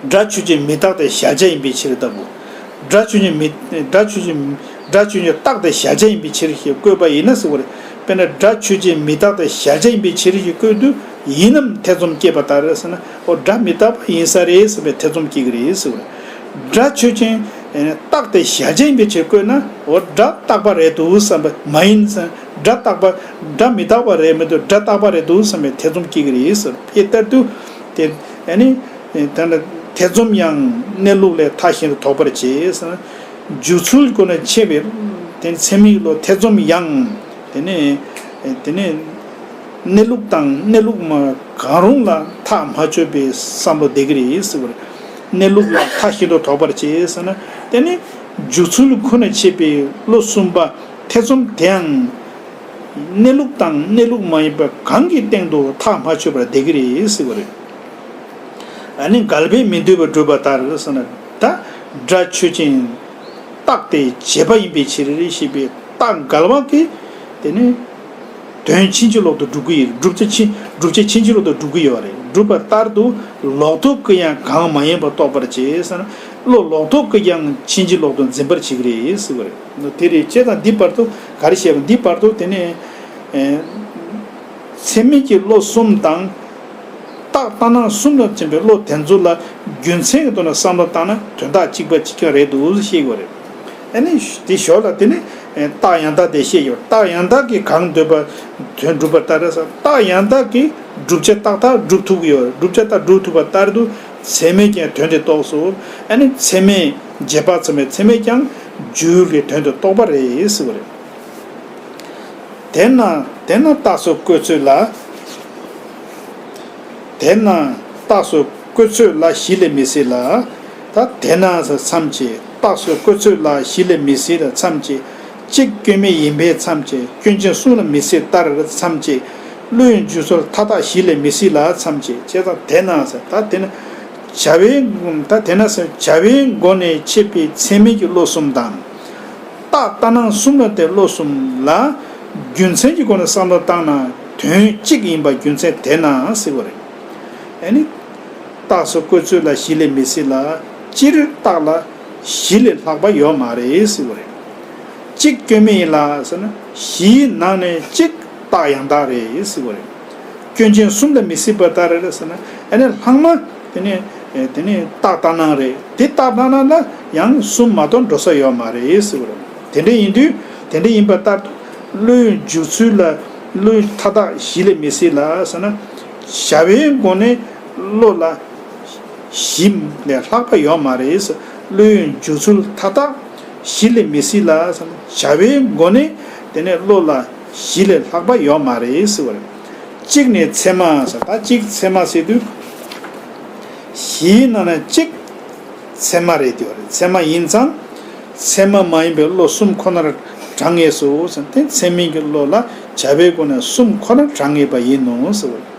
སྒྲ་ཆོས་ཅན་མི་རྟག་སྟེ་གཞལ་བྱ་ཡིན་པའི་ཕྱིར་ལྟ་བུ། སྒྲ་ཆོས་ཅན་མི་སྒྲ་ཆོས་ཅན་སྒྲ་ཆོས་ཅན་རྟག་སྟེ་གཞལ་བྱ་ཡིན་པའི་ཕྱིར་ཞེས་བཀོད་པ་ཡིན་ན་ཟེར་བ་རེད། དཔེར་ན་སྒྲ་ཆོས་ཅན་མི་རྟག་སྟེ་གཞལ་བྱ་ཡིན་པའི་ཕྱིར་ཞེས་བཀོད་དུས་ཡིན་ནམ་ཐེ་ཚོམ་སྐྱེས་པ་ལྟར་ཟེར་ན། འོ་སྒྲ་མི་རྟག་པ་ཡིན་ས་རེད་བསམ་པའི་ཐེ་ཚོམ་སྐྱེ་གི་རེད་ཟེར་བ་རེད། སྒྲ་ཆོས་ཅན། རྟག་སྟེ་གཞལ་བྱ་ཡིན་པའི་ཕྱིར་བཀོད་ན། འོ་སྒྲ་རྟག་པ་རེད་འདུག་བསམ་པ་མ་ཡིན་ཟེར། སྒྲ་རྟག་པ། སྒྲ་མི་རྟག་པ་རེད་མི་འདུག་སྒྲ་རྟག་པ་རེད་འདུག་བསམ་པའི་ཐེ་ཚོམ་སྐྱེ་གི་རེད་ཟེར། དེ་ལྟར་དུ། དེ་ཨ་ནི། ད་ནི་ཐེ་ཚོམ་ཡང་གནས་ལུགས་ལས་མཐའ་གཞན་དུ་དོགས་པར་བྱེད་ཟེར། འཇུག་ཚུལ་ཁོ་ན་ཕྱེ་བའི་དེ་ཚད་མིན་བློ་ཐེ་ཚོམ་ཡང་། དེ་ནི། དེ་ནི། གནས་ལུགས་དང་གནས་ལུགས་མ་གང་རུང་ལ་ཐག་མ་ཆོད་པའི་བསམ་བློ་བསྡད་ཀྱི་རེད་ཟེར་བ་རེད། གནས་ལུགས་ལ་མཐའ་གཞན་དུ་དོགས་པར་བྱེད་ཟེར་ན། དེ་ནི་འཇུག་ཚུལ་ཁོ་ན་ཕྱེ་བའི་བློ་གསུམ་པ་ཐེ་ཚོམ་དེའང་། གནས་ལུགས་དང་གནས་ལུགས་མ་ཡིན་པ་གང་གི་སྟེང་དུ་ཐག་མ་ཆོད་པར་བསྡད་ཀྱི་རེད་ཟེར་བ་རེད། ཨ་ནི་འགལ་བས་མི་འདོད་པར་སྒྲུབ་པ་ལྟར་ཟེར་ན། ད་སྒྲ་ཆོས་ཅན། རྟག་སྟེ་བྱས་པ་ཡིན་པའི་ཕྱིར་ཞེས་པའི་རྟགས་འགལ་བ་གིས་དེ་ནི་དོན་ཕྱིན་ཅི་ལོག་ཏུ་སྒྲུབ་ཀྱི་ཡོད། བསྒྲུབ་བྱ་ཕྱིན་བསྒྲུབ་བྱ་ཕྱིན་ཅི་ལོག་ཏུ་སྒྲུབ་ཀྱི་ཡོད་རེད། སྒྲུབ་པ་ལྟར་དུ་ལོག་རྟོག་གིས་ཡང་གང་མ་ཡིན་པ་རྟོགས་པར་བྱེད་ཟེར་ན། བློ་ལོག་རྟོག་གིས་ཀྱང་ཕྱིན་ཅི་ལོག་ཏུ་འཛིན་པར་བྱེད་ཀྱི་རེད་ཟེར་བ་རེད། དེ་རེད། བྱས་ཙང་འདི་བར་དུ་ག་རེ་བཤད་པ། འདི་བར་དུ་དེ་ནི། ཚད་མིན་གྱི་བློ་གསུམ་དང་། རྟགས་ལྟར་སྣང་གསུམ་ལ་འཛིན་པའི་བློ་དེ་ཚོ་ལ་རྒྱུ་མཚན་གྱི་ཐོག་ནས་བསམ་བློ་བཏང་ན་དོན་དག་གཅིག་པ་གཅིག་རྐྱང་རེད་འདུག་ཞེས་པ་རེད། ཨ་ནི་དེ་ཞོར་ལ་དེ་ནི་རྟགས་ཡང་དག་དེ་བཤད་ཡོད། རྟགས་ཡང་དག་གིས་གང་འདོད་པ་དོན་སྒྲུབ་པ་ལྟར་ཟེར། རྟགས་ཡང་དག་གིས་བསྒྲུབ་བྱ་རྟག་ལྟར་སྒྲུབ་ཐུབ་ཀྱི་ཡོད། བསྒྲུབ་བྱ་རྟག་སྒྲུབ་ཐུབ་པ་ལྟར་དུ་ཚད་མས་ཀྱང་དོན་དེ་རྟོགས་སོ། ཨ་ནི་ཚད་མས་རྗེས་དཔག་ཚད་མས་ཚད་མས་ཀྱང་འཇུག་ཡུལ་གྱི་དོན་དེ་རྟོགས་པ་རེད་ཟེར་བ་རེད། དེས་ན་དེས་ན་རྟགས་སུ་བཀོད་ཚོད་ལ། དེས་ན་རྟགས་སུ་བཀོད་ཚོད་ལ་གཞི་ལས་མི་སྲིད་ལ། ད་དེས་ན་ཟེར་མཚམས་བཅད། རྟགས་སུ་བཀོད་ཚོད་ལ་གཞི་ལས་མི་སྲིད་ལ་མཚམས་བཅད། གཅིག་སྐྱོན་མེད་ཡིན་པས་མཚམས་བཅད། སྐྱོན་ཅན་གསུམ་ལ་མི་སྲིད་ལྟར་མཚམས་བཅད། བློའི་འཇུག་ཚུལ་མཐའ་དག་གཞི་ལས་མི་སྲིད་ལ་མཚམས་བཅད། བྱས་ཙང་དེས་ན་ཟེར། ད་དེས་ན་བྱ་བའི་ད་དེས་ན་ཟེར་བྱ་བའི་སྒོ་ནས་ཕྱེ་བའི་ཚད་མིན་གྱི་བློ་གསུམ་དང་། རྟགས་ལྟར་སྣང་གསུམ་ལ་བརྟེན་བློ་གསུམ་ལ་རྒྱུ་མཚན་གྱི་སྒོ་ནས་བསམ་བློ་བཏང་ན་དོན་གཅིག་ཡིན་པ་རྒྱུ་མཚན་དེས་ན་ཟེར་བ་རེད། ཨ་ནི། རྟགས་སུ་བཀོད་ཚོད་ལ་གཞི་ལས་མི་སྲིད་ལ། སྤྱིར་རྟགས་ལ་གཞི་ལས་ལྷག་པ་ཡོད་མ་རེད་ཟེར་བ་རེད། གཅིག་སྐྱོན་མེད་ཡིན་ལ་ཟེར་ན། བཞིའི་ནང་ནས་གཅིག་རྟགས་ཡང་དག་རེད་ཟེར་བ་རེད། སྐྱོན་ཅན་གསུམ་ལ་མི་སྲིད་པ་ལྟར་རེད་ཟེར་ན། ཨ་ནི་ལྷག་མ་དེ་ནི་དེ་ནི་རྟགས་ལྟར་སྣང་རེད། དེ་རྟགས་ལྟར་སྣང་ལ་ཡང་གསུམ་མ་གཏོགས་འགྲོ་ས་ཡོད་མ་རེད་ཟེར་བ་རེད། དེ་འདྲ་ཡིན་དུས། དེ་འདྲ་ཡིན་པ་ལྟར་དུ། བློའི་འཇུག་ཚུལ་ལ། བློའི་མཐའ་དག་བཞི་ལས་མི་སྲིད་ལ་ཟེར་ན། བྱ་བའི་སྒོ་ནས་བློ་ལ་བཞི་ལས་ལྷག་པ་ཡོད་མ་རེད། བློའི་འཇུག་ཚུལ་མཐའ་དག་བཞི་ལས་མི་སྲིད་ལ་ཟེར་ན། བྱ་བའི་སྒོ་ནས་དེ་ནས་བློ་ལ་བཞི་ལས་ལྷག་པ་ཡོད་མ་རེད་ཟེར་བ་རེད། གཅིག་ནས་ཚད་མ་ཟེར། ད་གཅིག་ཚད་མ་ཟེར་དུས། བཞིའི་ནང་ནས་གཅིག་ཚད་མ་རེད་དེ་བ་རེད། ཚད་མ་ཡིན་ཙང་། ཚད་མ་མ་ཡིན་པའི་བློ་གསུམ་ཁོ་ནར་གྲངས་ངེས་སོ་ཟེར་ཏེ། ཚད་མིན་གྱི་བློ་ལ་བྱ་བའི་སྒོ་ནས་གསུམ་ཁོ་ནར་གྲངས་ངེས་པ་ཡིན་ནོ་ཟེར་བ་རེད།